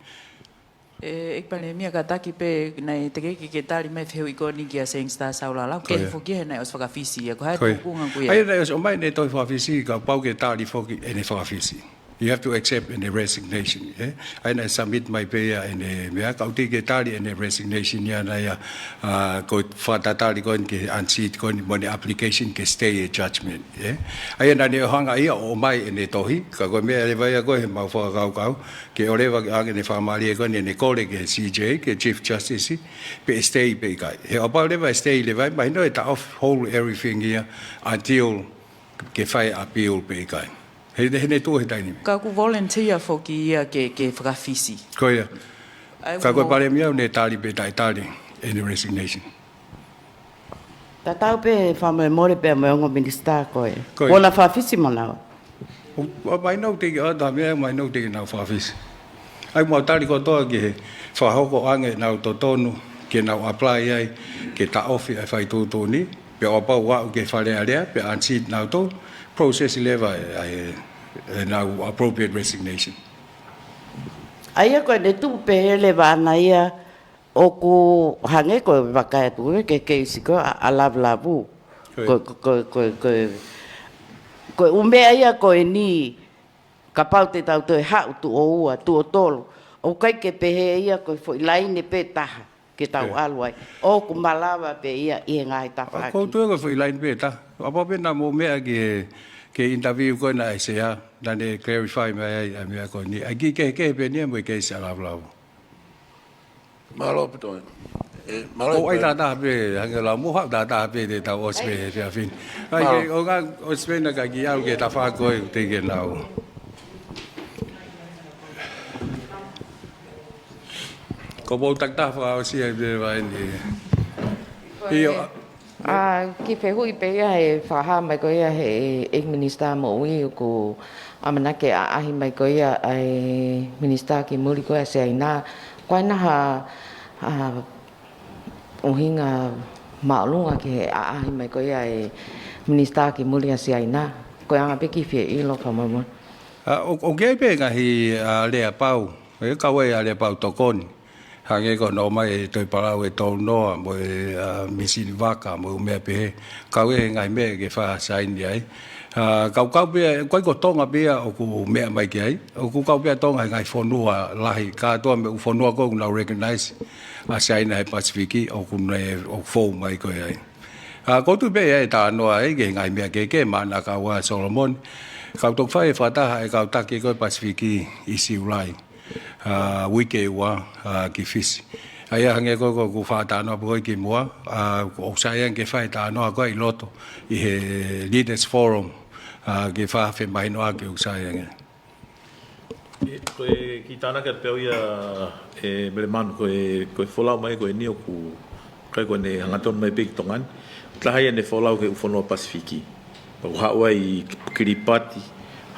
ʻE, ʻEiki Palēmia, kātaki pē naʻe teʻeki ke ke tali mai e fehuʻi ko eni kia Sangster Saulala, ʻoku kehe foki he naʻe ʻosi fakafisi ia, ko e hā e tuʻunga ko ia? ʻA ia naʻe ʻosi ʻomai ʻene tohi fakafisi, ka pau ke tali foki ʻene fakafisi. You have to accept ʻene resignation, ē? ʻA ia naʻe submit mai pē ia ʻene meʻa, ka ʻoku teʻeki ke tali ʻene resignation ia naʻe ʻa, uh, ko e fakatatali ko eni ke unseat ko eni mo ʻene application ke stay e judgment, ē? ʻA ia naʻa ne ʻohanga ia ʻo ʻomai ʻene tohi, ka ko e meʻa leva ia ko ē he mau fakakaukau, ke ʻoua leva ke ʻoange ʻene fakamālie ko eni ʻene kole ki he C J, ki he Chief Justice, pe ʻe stay pe ʻikai. He ʻo pau leva ʻe stay leva, mahino ʻe taʻofi hold everything ia until ke fai appeal pe ʻikai. He, he ne tuʻu he taimi ni. Ka ʻoku volunteer foki ia ke, ke fakafisi. Ko ia. ʻA ia ka ko e ʻoku Palēmia ʻoku ne tali pe taʻetali ʻene resignation. Tatau pē fakamolemole pea mo e ongo minisitā ko ē. Ko ia. Kuo na fakafisi mo naua. ʻO, ʻo mahino ʻoku teʻeki, ʻo, tā meʻa mahino ʻoku teʻeki ke nau fakafisi. ʻA ia mau tali kotoa ki he fakahoko ange ʻenau totonu, ke nau apply ai, ke taʻofi ʻa e fai tuʻutuʻuni, pea ʻo pau ʻoku aʻu ki he Fale Alea, pea unseat nautolu, process leva ʻe, ʻe, ʻenau appropriate resignation. ʻA ia ko ʻene tuʻu pehē leva ʻana ia, ʻoku hangē ko e vakai atu ki he keisi ko ē ʻa, ʻa Lavulavu. Ko ia. Ko, ko, ko, ko, ko, ko e ʻū meʻa ia ko eni kapau te tau toe haʻu tuʻo ua, tuʻo tolu. ʻOku ʻikai ke pehē ia ko e foʻi laine pē taha ke tau ʻalu ai. ʻOku malava pē ia ʻi he ngaahi tafaʻaki. Ko u tui ko e foʻi laine pē taha. ʻA pau pē naʻa mou meʻa ki he, ki he interview ko ē naʻe sea, naʻa ne clarify mai ai ʻa e meʻa ko eni. ʻA e kiʻi kehekehe pē eni ia mo e keisi ʻa Lavulavu. Mālō ʻaupito. ʻE, mālō ʻaupito. ʻOku ʻai tātā pē, hangē la mo haʻu tātā pē te tau ʻosi pē he efiafi ni. ʻAi, mālō. Ke, ʻo ngā, ʻosi pē naʻa ke kiʻi ʻalu ki he tafaʻaki ko ē, teʻeki ke nau. Ko mou takitaha fakaʻosi ai pē vai ni. ʻIo. ʻA, kiʻi fehuʻi pē ia he fakahā mai ko ia he ʻEiki Minisitā Moʻui ʻoku ʻamanaki ʻaʻahi mai ko ia ʻa e Minisitā ki muli ko ia ʻa Siaina. Ko e hā ha, ha ʻuhinga māʻolunga ki he ʻaʻahi mai ko ia e Minisitā ki muli ʻa Siaina. Ko e anga pē kiʻi fie ʻilo fakamolemole. ʻA, ʻo, ʻoku ʻi ai pē ngaahi, ʻa, aleapau, ʻe kau ai aleapau tokoni. Hangē ko hono ʻomai e Toi Palau ʻe tolu noa, mo e, ʻa, misini vaka, mo e ʻū meʻa pehē. Kau ai e ngaahi meʻa ke fai ha saini ai. ʻA, kau kau pē, ʻikai ko Tonga pē ʻoku meʻa mai ki ai. ʻOku kau pē ʻa Tonga he ngaahi fonua lahi. Kātoa mo e ʻū fonua ko ē ʻoku nau recognize ʻa Siaina he Pasifiki ʻoku ne, ʻoku fou mai ko ē ai. ʻA, ʻoku ou tui pē ʻe talanoa ai ki he ngaahi meʻa kehekehe, manako ʻa Solomone. Kau toki fai e fakataha e kau taki ko ē Pasifiki ʻi Siulai. ʻA, uike ua, ʻa, ki Fisi. ʻA ia hangē ko ē ʻoku ou faʻa talanoa pē ko ē kimuʻa, ʻa, ʻoku sai ange ke fai e talanoa ko ē ʻi loto ʻi he Leaders Forum, ʻa, ke faʻa femahinoʻaki ʻoku sai ange. ʻE, ko e kiʻi tānaki atu pē au ia, ʻe Melemanu, ko e, ko e folau mai ko eni ʻoku ʻikai ko ʻene hangatonu mai pē ki Tonga ni. Taha ia ʻene folau ki he ʻū fonua Pasifiki. Pea ʻoku haʻu ai Kiripati,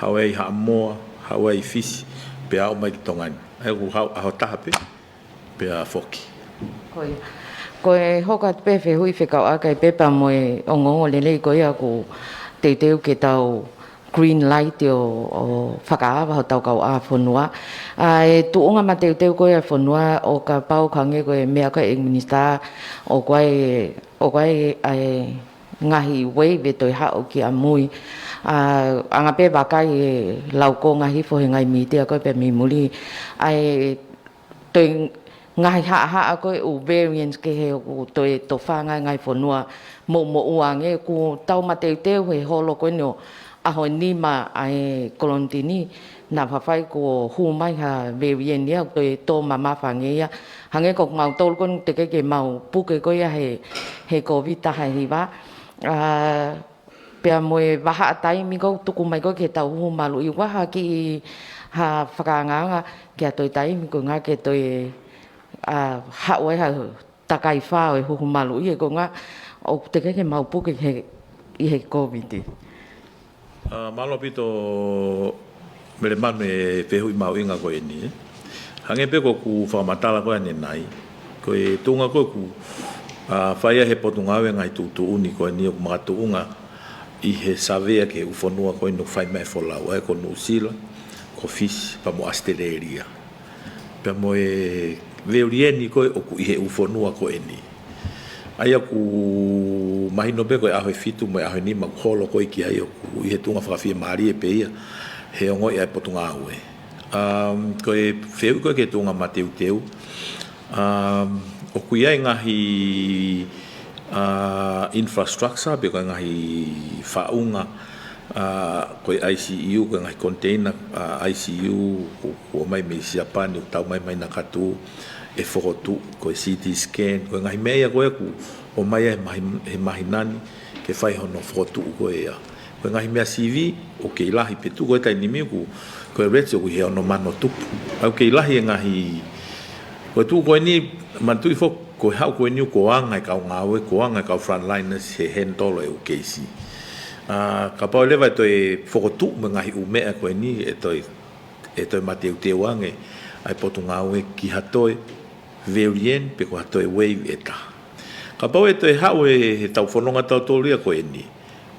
haʻu ai Haʻamoa, haʻu ai Fisi, pea aʻu mai ki Tonga ni. ʻA ia ʻoku haʻu ʻaho taha pē, pea foki. Ko ia. Ko e hoko atu pē fehuʻi fekauʻaki ai pē pea mo e ongoongo lelei ko ia ʻoku teuteu ke tau green light ʻo, ʻo fakaava hotau kauʻāfonua. ʻA, e tuʻunga mateuteu ko ia e fonua ʻo kapau ʻoku hangē ko e meʻa ko ē ʻe Minisitā ʻoku ʻi ai, ʻoku ʻi ai, ʻa e ngaahi wave ʻe toe haʻu ki ʻamui. ʻA, anga pē vakai e laukonga hifo he ngaahi mītia ko ē pea mei muli. ʻA e toe ngaahi haʻahaʻa ko ē ʻū variants kehe ʻoku toe tofanga e ngaahi fonua moʻumoʻua ange, ʻoku tau mateuteu he holo ko eni ʻo ʻaho ʻe nima ʻa e kolonitini, naʻa faifai kuo hū mai ha variant ia, ʻoku toe tō mamafa ange ia. Hangē ko kimautolu ko eni teʻeki ke mau puke ko ia he, he Covid taha hiva. ʻA, pea mo e vahaʻa taimi ko ē tuku mai ko ē ke tau huhu maluʻi, ʻoku ʻi ai ha kiʻi, ha fakaangaanga ki ha toe taimi ko ē ke toe, ʻa, haʻu ai ha takai fā ʻo e huhu maluʻi, he ko e ʻuhinga ʻoku teʻeki ke mau puke he, ʻi he Covid. ʻA, mālō ʻaupito Melemanu e fehuʻi mahuʻinga ko eni, ē. Hangē pē ko ʻeku fakamatala ko ē ʻanenai. Ko e tuʻunga ko ē ʻoku, ʻa, fai ai he Potungāue ngaahi tuʻutuʻuni ko eni ʻoku makatuʻunga ʻi he savea ki he ʻū fonua ko eni ʻoku fai mai e folau, ʻa ia ko Nuʻusila, ko Fisi, pea mo ʻAositelēlia. Pea mo e variant ko ē ʻoku ʻi he ʻū fonua ko eni. ʻA ia ʻoku mahino pē ko e ʻaho ʻe fitu mo e ʻaho ʻe nima ʻoku holo ko ē ki ai ʻoku ʻi he tuʻunga fakafiemālie pē ia he ongoʻi ʻa e Potungāue. Um, ko e fehuʻi ko ē ki he tuʻunga mateuteu. Um, ʻoku ʻi ai ngaahi, ʻa, infrastructure pe ko e ngaahi faʻunga, ʻa, ko e I C U, ko e ngaahi container, ʻa, I C U, ʻoku, ʻoku ʻomai mei Siapani, ʻoku tau mai mai Nakatu, ʻe fokotuʻu, ko e C T scan, ko e ngaahi meʻa ia ko ē ʻoku ʻomai ai he mahi-, he māhina ni, ke fai hono fokotuʻu ko ē ia. Ko e ngaahi meʻa sivi, ʻoku kei lahi pē tuʻu ko ē taimi ni ʻoku, ko e rates ʻoku ʻi he ono mano tupu. ʻOku kei lahi e ngaahi, ko e tuʻu ko eni, manatuʻi foki, ko e haʻu ko eni ʻoku anga e kau ngāue, ʻoku anga e kau frontliners he handle e ʻū keisi. ʻA, kapau leva ʻe toe fokotuʻu mo e ngaahi ʻū meʻa ko eni, ʻe toe, ʻe toe mateuteu ange ʻa e Potungāue ki ha toe variant pe ko ha toe wave ʻe taha. Kapau ʻe toe haʻu e, he tau fononga tautolu ia ko eni,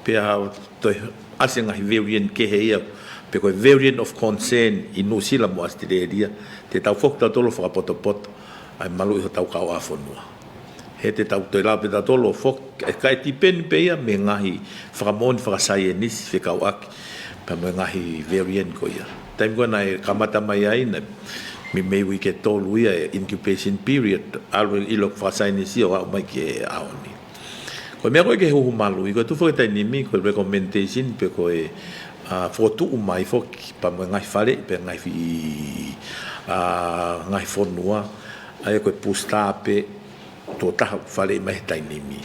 pea toe ʻasi e ngaahi variant kehe ia, pe ko e variant of concern ʻi Nuʻusila mo ʻAositelēlia, te tau foki tautolu ʻo fakapotopoto ʻa e maluʻi hotau kauʻāfonua. He te tau toe lava pē tautolu ʻo foki, ʻe, ka ʻe tipeni pē ia mei he ngaahi fakamoʻoni fakasaienisi fekauʻaki pea mo e ngaahi variant ko ia. Taimi ko ē naʻe kamata mai ai, naʻe mei, mei he uike ʻe tolu ia e incubation period, ʻalu e ʻilo fakasaienisi ʻo aʻu mai ki he ʻaho ni. Ko e meʻa ko ē ki he huhu maluʻi, ko e tuʻu foki taimi ni, ko e recommendation pe ko e, ʻa, fokotuʻu mai foki pea mo e ngaahi faleʻi pe ngaahi fi-, ʻa, ngaahi fonua, ʻa ia ko e booster pē, tuʻo taha ʻoku faleʻi mai he taimi ni.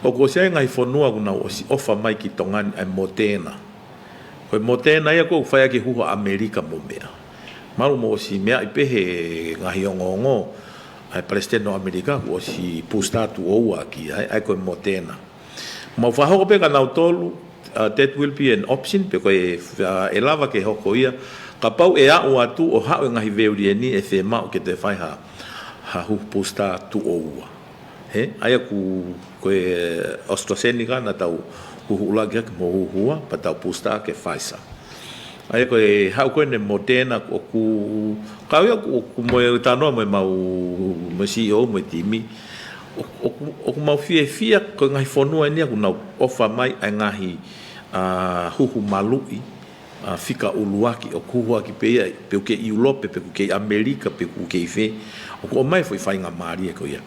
ʻOku ʻosi ʻi ai e ngaahi fonua ʻoku nau ʻosi ʻofa mai ki Tonga ni ʻa e Moderna. Ko e Moderna ia ʻoku fai ʻaki e huhu ʻa ʻAmelika mo meʻa. Mahalo mou ʻosi meaʻi pē he ngaahi ongoongo, ʻa e Palesiteni ʻo ʻAmelika kuo ʻosi booster tuʻo ua ki ai, ʻa ia ko e Moderna. Mau fakahoko pē kia nautolu, ʻa, that will be an option, pe ko e, ʻa, ʻe lava ke hoko ia. Kapau ʻe aʻu atu ʻo haʻu e ngaahi variant ni ʻe fiemaʻu ke toe fai ha, ha huhu booster tuʻo ua. ʻA ia ko e AstraZeneca naʻa tau huhuʻi ʻaki mo huhua, pea tau booster ʻaki e Pfizer. ʻA ia ko e haʻu ko eni Moderna ʻoku kau ia ʻoku, ʻoku mo e talanoa mo e mau, mo e CEO mo e timi. ʻOku, ʻoku, ʻoku mau fiefia ko e ngaahi fonua eni ʻoku nau ʻofa mai ʻa e ngaahi, ʻa, huhu maluʻi, ʻa, fika ʻuluaki ʻoku huhu ʻaki pē ia, pe ʻoku kei ʻIulope, pe ʻoku kei ʻAmelika, pe ʻoku kei fē, ʻoku ʻomai foʻi faingamālie ko ia.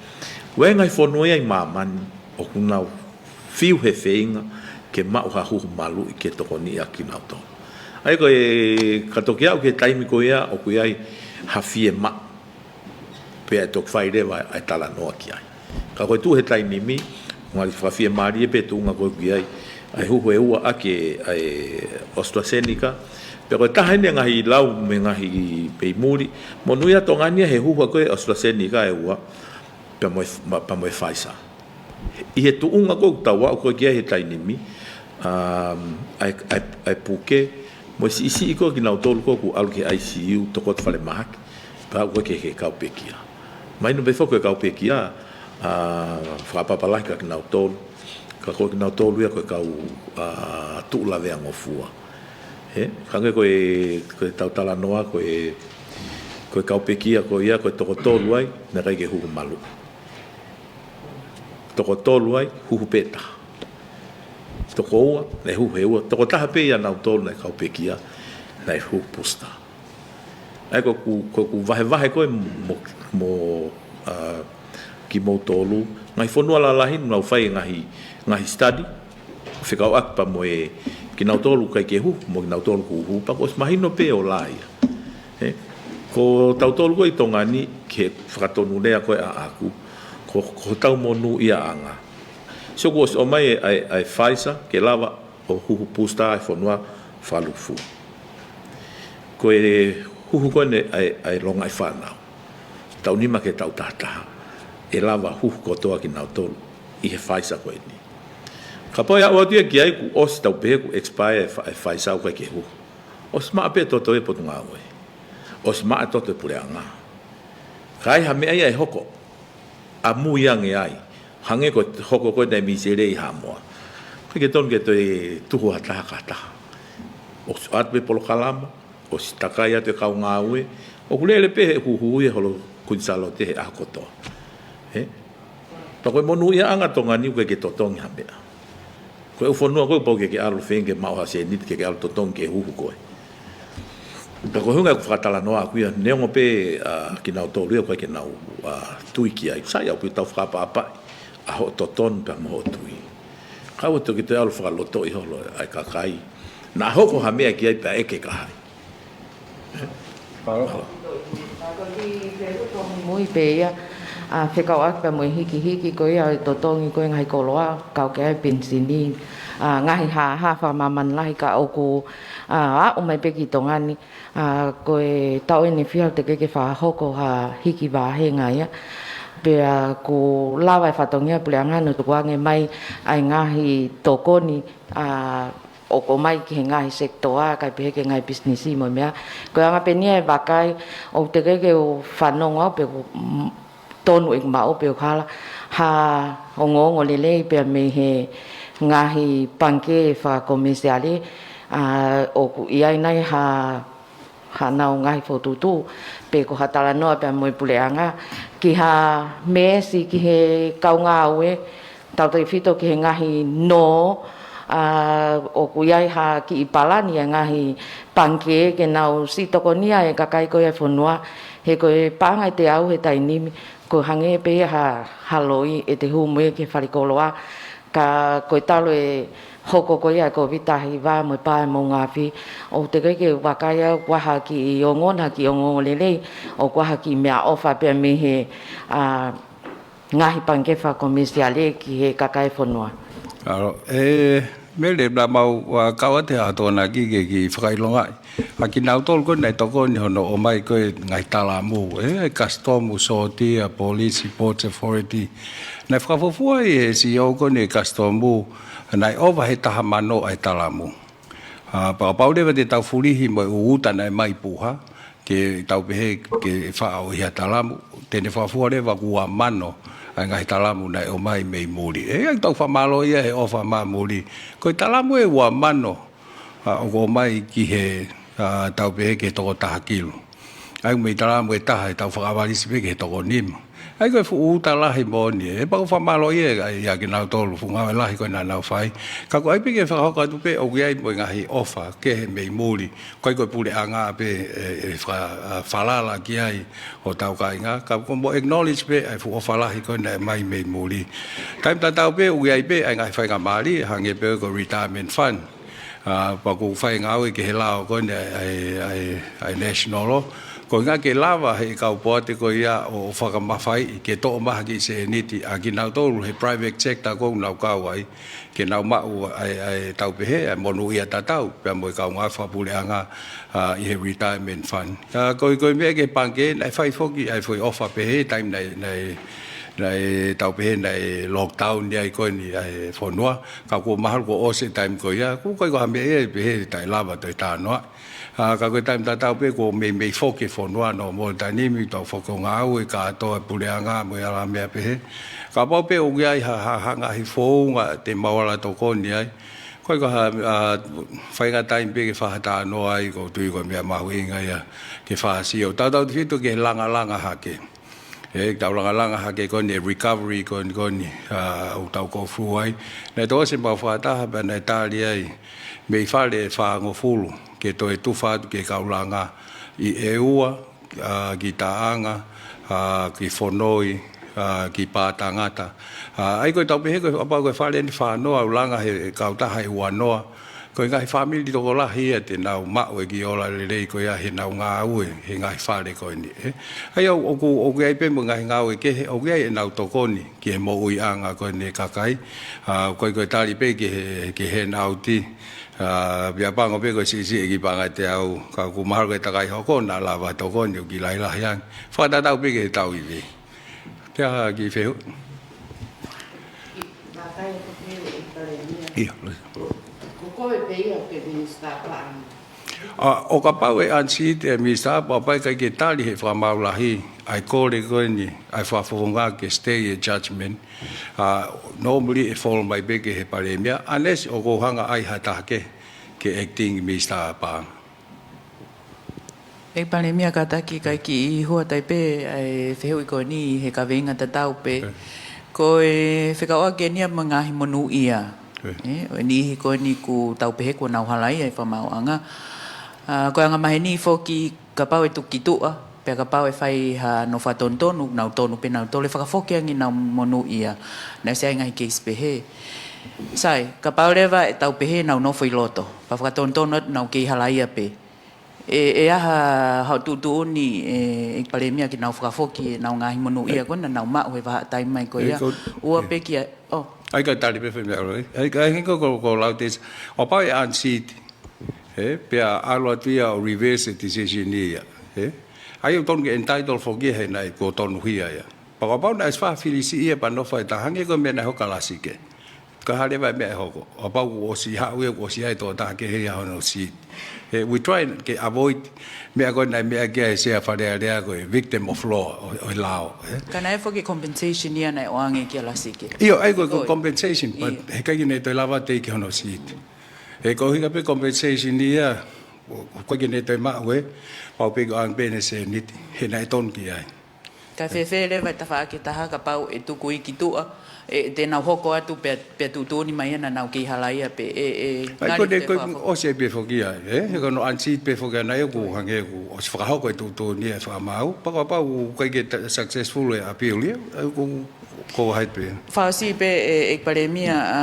Ko e ngaahi fonua ia ʻi māmani, ʻoku nau fiu he feinga ke maʻu ha huhu maluʻi ke tokoniʻi ʻaki kinautolu. ʻA ia ko e ka toki aʻu ki he taimi ko ia, ʻoku ʻi ai ha fiemaʻu. Pea ʻe toki fai leva ʻa e talanoa ki ai. Ka ko e tuʻu he taimi ni, ʻoku ngali fakafiemālie pē tuʻunga ko ē ʻoku ʻi ai ʻa e huhu ʻe ua ʻaki ʻa e AstraZeneca. Pea ko e taha eni e ngaahi lau mei he ngaahi pē ʻi muli. Monūʻia Tonga ni he huhu ko ē AstraZeneca ʻe ua. Pea mo e, ma-, pea mo e Pfizer. ʻI he tuʻunga ko ē ʻoku tau aʻu ko ē ki ai he taimi ni, um, ʻa e, ʻa e, ʻa e puke, mo e siʻisiʻi ko ē kinautolu ko ē ʻoku ʻalu ki he ICU, tokoto falemahaki, pea aʻu ko ē ki he kau pekia. Mahino pē foki ko e kau pekia, ʻa, fakapapālangi kia kinautolu, ka ko kinautolu ia ko e kau, ʻa, tuʻu laveangofua. Ē, hangē ko e, ko e tau talanoa, ko e, ko e kau pekia ko ia, ko e toko tolu ai, naʻe ʻikai ke huhu maluʻi. Toko tolu ai, huhu pē taha. Toko ua, naʻe huhu ʻe ua. Toko taha pē ia nautolu naʻe kau pekia, naʻe huhu booster. ʻA ia ko ʻeku, ko ʻeku vahevahe ko ē mo, mo, ʻa, kimoutolu, ngaahi fonua lalahi, nau fai ngaahi, ngaahi study, fekauʻaki pea mo e kinautolu ʻikai ke huhu, mo kinautolu kuo huhu, pea kuo ʻosi mahino pē ʻo lahi ia. Ē, ko tautolu ko ē ʻi Tonga ni, ke fakatonulea ko ē ʻaʻaku, ko, ko hotau monūʻiaʻanga. Sio kuo ʻosi ʻomai ʻa e, ʻa e, ʻa e Pfizer, ke lava ʻo huhu booster ʻa e fonua fakalūkufua. Ko e huhu ko eni ʻa e, ʻa e longaʻi fānau. Taʻu nima ki he taʻu taha taha. ʻE lava huhu kotoa kinautolu ʻi he Pfizer ko eni. Kapau ʻe aʻu atu ia ki ai kuo ʻosi tau pehē kuo expire e Pfi-, e Pfizer ʻoku ʻikai ke huhu. ʻOsi maʻa pē toto e potungāue. ʻOsi maʻa toto e puleʻanga. Ka ai ha meʻa ia ʻe hoko. ʻAmui ange ai. Hangē ko e hoko ko ē naʻe misele ʻi Haʻamoa. ʻIkai ke tonu ke toe tuhu ha taha ki ha taha. ʻOsi ʻoatu pē polokalama, ʻosi takai atu e kau ngāue, ʻoku lele pē he huhu ia holo Kuini Sālote he ʻaho kotoa. Ē? Pea ko e monūʻiaʻanga Tonga ni ʻoku ʻikai ke totongi ha meʻa. Ko e ʻū fonua ko ē pau ke ke ʻalu feinga ke maʻu ha sēniti ke ke ʻalu totongi ke huhu koe. Ka ko e ʻuhinga ʻeku fakatalanoa ʻaku ia, neongo pē, ʻa, kinautolu ia ʻoku ʻikai ke nau, ʻa, tui ki ai. Sai au pē tau fakaʻapaʻapaʻi ʻa hoʻo totonu pea mo hoʻo tui. Ka ʻoua te ke toe ʻalu fakalotoʻi holo ʻa e kakai. Naʻa hoko ha meʻa ki ai pea ʻeke ka hai. Mui pē ia, ʻa, fekauʻaki pea mo e hikihiki ko ia ʻo e totongi ko ē ngaahi koloa, kau ki ai penisini, ʻa, ngaahi hāhā fakamāmani lahi ka ʻoku, ʻa, aʻu mai pē ki Tonga ni, ʻa, ko e taʻu eni fiha ʻoku teʻeki ke fakahoko ha hiki vāhenga ia. Pea kuo lava e fatongia puleʻanga ʻo tukuange mai ʻa e ngaahi tokoni, ʻa, ʻoku ʻomai ki he ngaahi sekitoa, kae pehē ki he ngaahi pisinisi mo e meʻa. Ko e anga pē eni ia e vakai, ʻoku teʻeki ke u fanongo au pe ʻoku, mm, tonu ʻeku maʻu pe ʻoku hala ha ongoongo lelei pea mei he ngaahi pangikē fakakomesiale, ʻa, ʻoku ʻi ai nai ha, hanau ngaahi fokotuʻutuʻu, pe ko ha talanoa pea mo e puleʻanga, ki ha meesi ki he kau ngāue, tautautefito ki he ngaahi nō, ʻa, ʻoku ʻi ai ha kiʻi palani ʻa e ngaahi pangikē ke nau siʻi tokonia e kakai ko ia e fonua, he ko e paʻanga ʻe teau he taimi ni, ko e hangē pē ia ha, ha loi ʻe te hū mo ia ki he fale koloa, ka ko e talu e hoko ko ia e Kōviti taha hiva mo e pā e moʻunga afi, ʻoku teʻeki ke vakai au ʻoku ʻi ai ha kiʻi ongoongo, ha kiʻi ongoongo lelei, ʻoku ʻi ai ha kiʻi meʻaʻofa pea mei he, ʻa, ngaahi pangikē fakakomesiale ki he kakai e fonua. ʻAlo, ē, Mele, naʻa mau, ʻa, kau atu he ʻaho Tokonaki ke kiʻi fakaʻilongaʻi. ʻA kinautolu ko ē naʻe tokoni hono ʻomai ko ē ngaahi talamu, ē, ʻa e Customs, sōtia, polisi, Ports Authority. Naʻe fakafuofua ʻe he CEO ko eni e Customs, naʻe ʻova he taha mano ʻa e talamu. ʻA, pea kapau leva te tau fulihi mo e ʻū uta naʻe mai puha, ke tau pehē ke faʻo ʻi ha talamu, te ne fakafua leva ʻoku ua mano ʻa e ngaahi talamu naʻe ʻomai mei muli. ʻE, ʻoku tau fakamālō ia he ʻofa mei muli. Ko e talamu ʻe ua mano, ʻa, ʻoku ʻomai ki he, ʻa, tau pehē ki he toko taha kilu. ʻA ia mei talamu ʻe taha ʻe tau fakaʻavalisi pē ki he toko nima. ʻA ia ko e fuʻu uta lahi moʻoni ē. Pea ʻoku fakamālō ia ʻa, ʻa kinautolu fuʻu ngāue lahi ko ē naʻa nau fai. Ka ko e ʻai pē ke fakahoko atu pē ʻoku ʻi ai mo e ngaahi ʻofa kehe mei muli. ʻIkai ko e puleʻanga pē ʻe, ʻe fa-, ʻa, falala ki ai hotau kāinga. Ka ko e mo acknowledge pē ʻa e fuʻu ʻofa lahi ko ē naʻe ʻomai mei muli. Taimi tatau pē ʻoku ʻi ai pē ʻa e ngaahi faingamālie, hangē pē ko e retirement fund. ʻA, pea ʻoku fai ngāue ki he lao ko eni ʻa e, ʻa e, ʻa e national law. Ko e ʻuhinga ke lava he kau poate ko ia ʻo, ʻo fakamafaiʻi ke toʻo mai ha kiʻi sēniti ʻa kinautolu he private sector ʻoku nau kau ai, ke nau maʻu ʻa e, ʻa e tau pehē, ʻa e monūʻia tatau, pea mo e kau ngāue fakapuleʻanga, ʻa, ʻi he retirement fund. ʻA, ko e, ko e meʻa ki he pangikē, naʻe fai foki ʻa e foʻi ʻofa pehē, taimi naʻe, naʻe, naʻe tau pehē naʻe lockdown ni ai ko eni ʻa e fonua, ka kuo mahalo kuo ʻosi e taimi ko ia, ʻoku ʻikai ko ha meʻa ia ʻe pehē taʻe lava toe talanoa. ʻA, ka ko e taimi tatau pē kuo meimei foki e fonua no mo tanimi tau foki ʻo ngāue kātoa e puleʻanga mo e ala meʻa pehē. Kapau pē ʻoku ʻi ai ha, ha, ha ngaahi founga te mau ala tokoni ai. ʻIkai ko ha, ʻa, faingataʻa pē ke fakatalanoa ai, ʻoku ou tui ko e meʻa mahuʻinga ia ke fakasio. Tautautefito ki he langalanga hake. ʻE, tau langalanga hake ko eni e recovery ko eni, ko eni, ʻa, ʻoku tau go through ai. Naʻe tō ʻosi ʻemau fakataha pea naʻe tali ai mei Fale ʻe fāngofulu ke toe tufa atu ki he kau langa ʻi ʻEua, ʻa, ki Taʻanga, ʻa, ki Fonoi, ʻa, ki Pātangata. ʻA, ʻa ia ko e tau pehē ko e, kapau ko e fale eni fānoa ʻoku langa he kautaha ʻe uanoa. Ko e ngaahi fāmili tokolahi ia te nau maʻu e kiʻi ola lelei ko ia heʻenau ngāue he ngaahi fale ko eni, ē. ʻA ia ʻoku, ʻoku ʻi ai pē mo e ngaahi ngāue kehe, ʻoku ʻi ai ʻenau tokoni ki he moʻuiʻanga ko eni e kakai. ʻA, ʻoku ʻikai ko e tali pē ki he, ki he handout, ʻa, pea pango pē ko e siʻisiʻi e kiʻi paʻanga ʻiate au, ka ʻoku mahalo ko e takai hoko naʻa lava tokoni ʻoku kiʻi lahilahi ange. Fakatatau pē ki he tau ivi. Te aha ki fehu? ʻIo, lo- Ko koe pē ia ke Minisitā Paʻanga. ʻA, ʻo kapau ʻe unseat e Minisitā, pea ʻikai ke tali he fakamaau lahi ʻa e kole ko eni ʻa e fakafofonga ke stay e judgment. ʻA, normally ʻe fall mai pē ki he Palēmia, unless ʻoku ou hanga ʻai ha taha kehe ke acting Minisitā Paʻanga. ʻEiki Palēmia, kātaki kae kiʻi huatai pē ʻa e fehuʻi ko eni he kaveinga tatau pē. ʻE. Ko e fekauʻaki eni ia mo e ngaahi monūʻia. ʻE. ʻE, ʻo e niʻihi ko eni ʻoku tau pehē kuo nau halaia e fakamaauʻanga. ʻA, ko e angamaheni foki kapau ʻe tuku ki tuʻa, pea kapau ʻe fai hano fakatonutonu, nau tonu pē nautolu ʻe fakafoki ange ʻenau monūʻia. Naʻe ʻosi ʻi ai e ngaahi keisi pehē. Sai, kapau leva ʻe tau pehē nau nofo ʻi loto, pea fakatonutonu atu nau kei halaia pē. ʻE, ʻe ʻi ai haʻo tuʻutuʻuni, ʻe, ʻEiki Palēmia, ke nau fakafoki ʻenau ngaahi monūʻia ko ē naʻa nau maʻu he vahaʻa taimi mai ko ia. ʻE, ko- ʻOua pē ke, ʻo. ʻA ia ka tali pē fai meʻa ʻo, ʻe. ʻA ia ka, ʻa ia ko, ko, ko Lautesi. ʻO kapau ʻe unseat, ʻe, pea ʻalu atu ia ʻo reverse e decision ia, ʻe. ʻA ia ʻoku tonu ke entitle foki ia he naʻe kuo tonuhia ia. Pea kapau naʻe ʻosi fakafilisiʻi ia pea nofo e taha, hangē ko e meʻa naʻe hoko kia Lasike. Ka hale vai meʻa ʻe hoko. ʻO kapau kuo ʻosi haʻu ia, kuo ʻosi ʻi ai e tokotaha kehe ia hono seat. ʻE, we try ke avoid meʻa ko ē naʻe meʻa ki ai e Sea Fale Alea ko e victim of law ʻo, ʻo e lao, ʻe. Ka naʻe foki compensation ia naʻe ʻoange kia Lasike. ʻIo, ʻa ia ko e, ko e compensation, but ʻIo. He ʻikai ke ne toe lava take hono seat. ʻE, ko e ʻuhinga pē compensation ia, ʻo, ʻoku ʻikai ke ne toe maʻu ē, pau pē ke ʻoange pē ʻene sēniti, he naʻe tonu ki ai. Kae fēfē leva e tafaʻaki ʻe taha kapau ʻe tuku ia ki tuʻa, ʻe, te nau hoko atu pea, pea tuʻutuʻuni mai ia naʻa nau kei halaia pē, ʻe, ʻe, ʻA ia ngali ko e, te ko e fakafoki. ʻOsi pē foki ia, ʻe? He ko hono unseat pē foki ʻana ia ʻoku hangē kuo ʻosi fakahoko e tuʻutuʻuni ʻa e fakamaau, pea kapau ʻoku ʻikai ke ta-, successful e appeal ia, ʻa ia ʻoku, ʻoku ʻi ai pē. Fakaʻosi pē, ʻe, ʻEiki Palēmia, ʻa,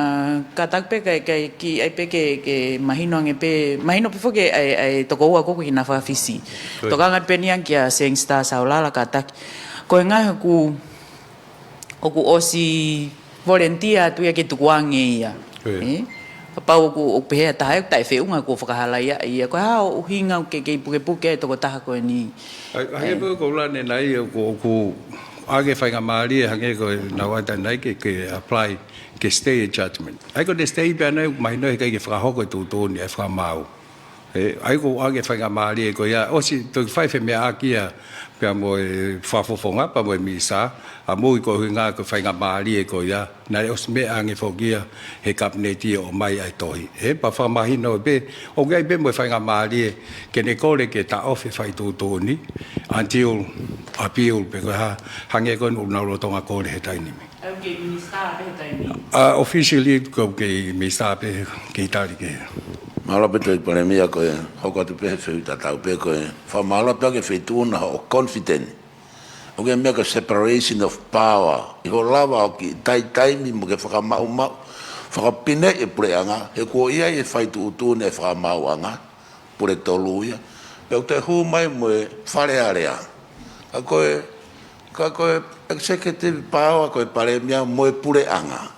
kātaki pē kae, kae kiʻi ʻai pē ke, ke mahino ange pē, mahino pē foki ʻa e, ʻa e tokoua ko ē ʻoku ʻi he fakafisi. Ko ia. Tokanga pē eni ange kia Sangster Saulala, kātaki. Ko e ʻuhinga he ʻoku, ʻoku ʻosi volunteer atu ia ke tukuange ia. Ko ia. ʻE? Kapau ʻoku, ʻoku pehē ʻe ha taha ʻoku taʻefeʻunga kuo fakahalaiaʻi ia. Ko e hā hoʻo ʻuhinga ke, ke pukepuke e tokotaha ko eni? ʻA ia, hangē pē ko ʻeku lea ʻanenai ʻoku, ʻoku ʻi ai e faingamālie hangē ko ʻenau ʻai ʻanenai ke, ke apply, ke stay e judgment. ʻA ia ko ʻene stay pē ʻana ia ʻoku mahino he ʻikai ke fakahoko e tuʻutuʻuni ʻa e fakamaau. ʻE, ʻa ia ko e ʻuhinga e faingamālie ko ia, ʻosi toki fai femeʻaʻaki ia, pea mo e fakafofonga, pea mo e minisitā, ʻa mui ko e ʻuhinga ko e faingamālie ko ia, naʻe ʻosi meʻa ange foki ia he kapineti ʻo ʻomai ʻa e tohi. ʻE, pea fakamahino pē, ʻoku ʻi ai pē mo e faingamālie, ke ne kole ke taʻofi e fai tuʻutuʻuni, until appeal pē ko e hā, hangē ko eni ʻoku nau lolotonga kole he taimi ni. ʻOku kei minisitā pē he taimi ni. ʻA, officially ʻoku kei minisitā pē, kei tali ke. Mālō ʻaupito ʻEiki Palēmia, ko e hoko atu pē he fehuʻi tatau pē ko e fakamālō pē ki he Feituʻu na hoʻo confident. ʻOku ʻi ai e meʻa ko e separation of power. ʻI hoʻo lava ʻo kiʻi taitaimi mo ke fakamaʻumaʻu, fakapineʻi e puleʻanga, he kuo ʻi ai e fai tuʻutuʻuni e fakamaauʻanga, Puletolu ia. Pea ʻoku toe hū mai mo e Fale Alea. Ka ko e, ka ko e executive power ko e Palēmia mo e puleʻanga.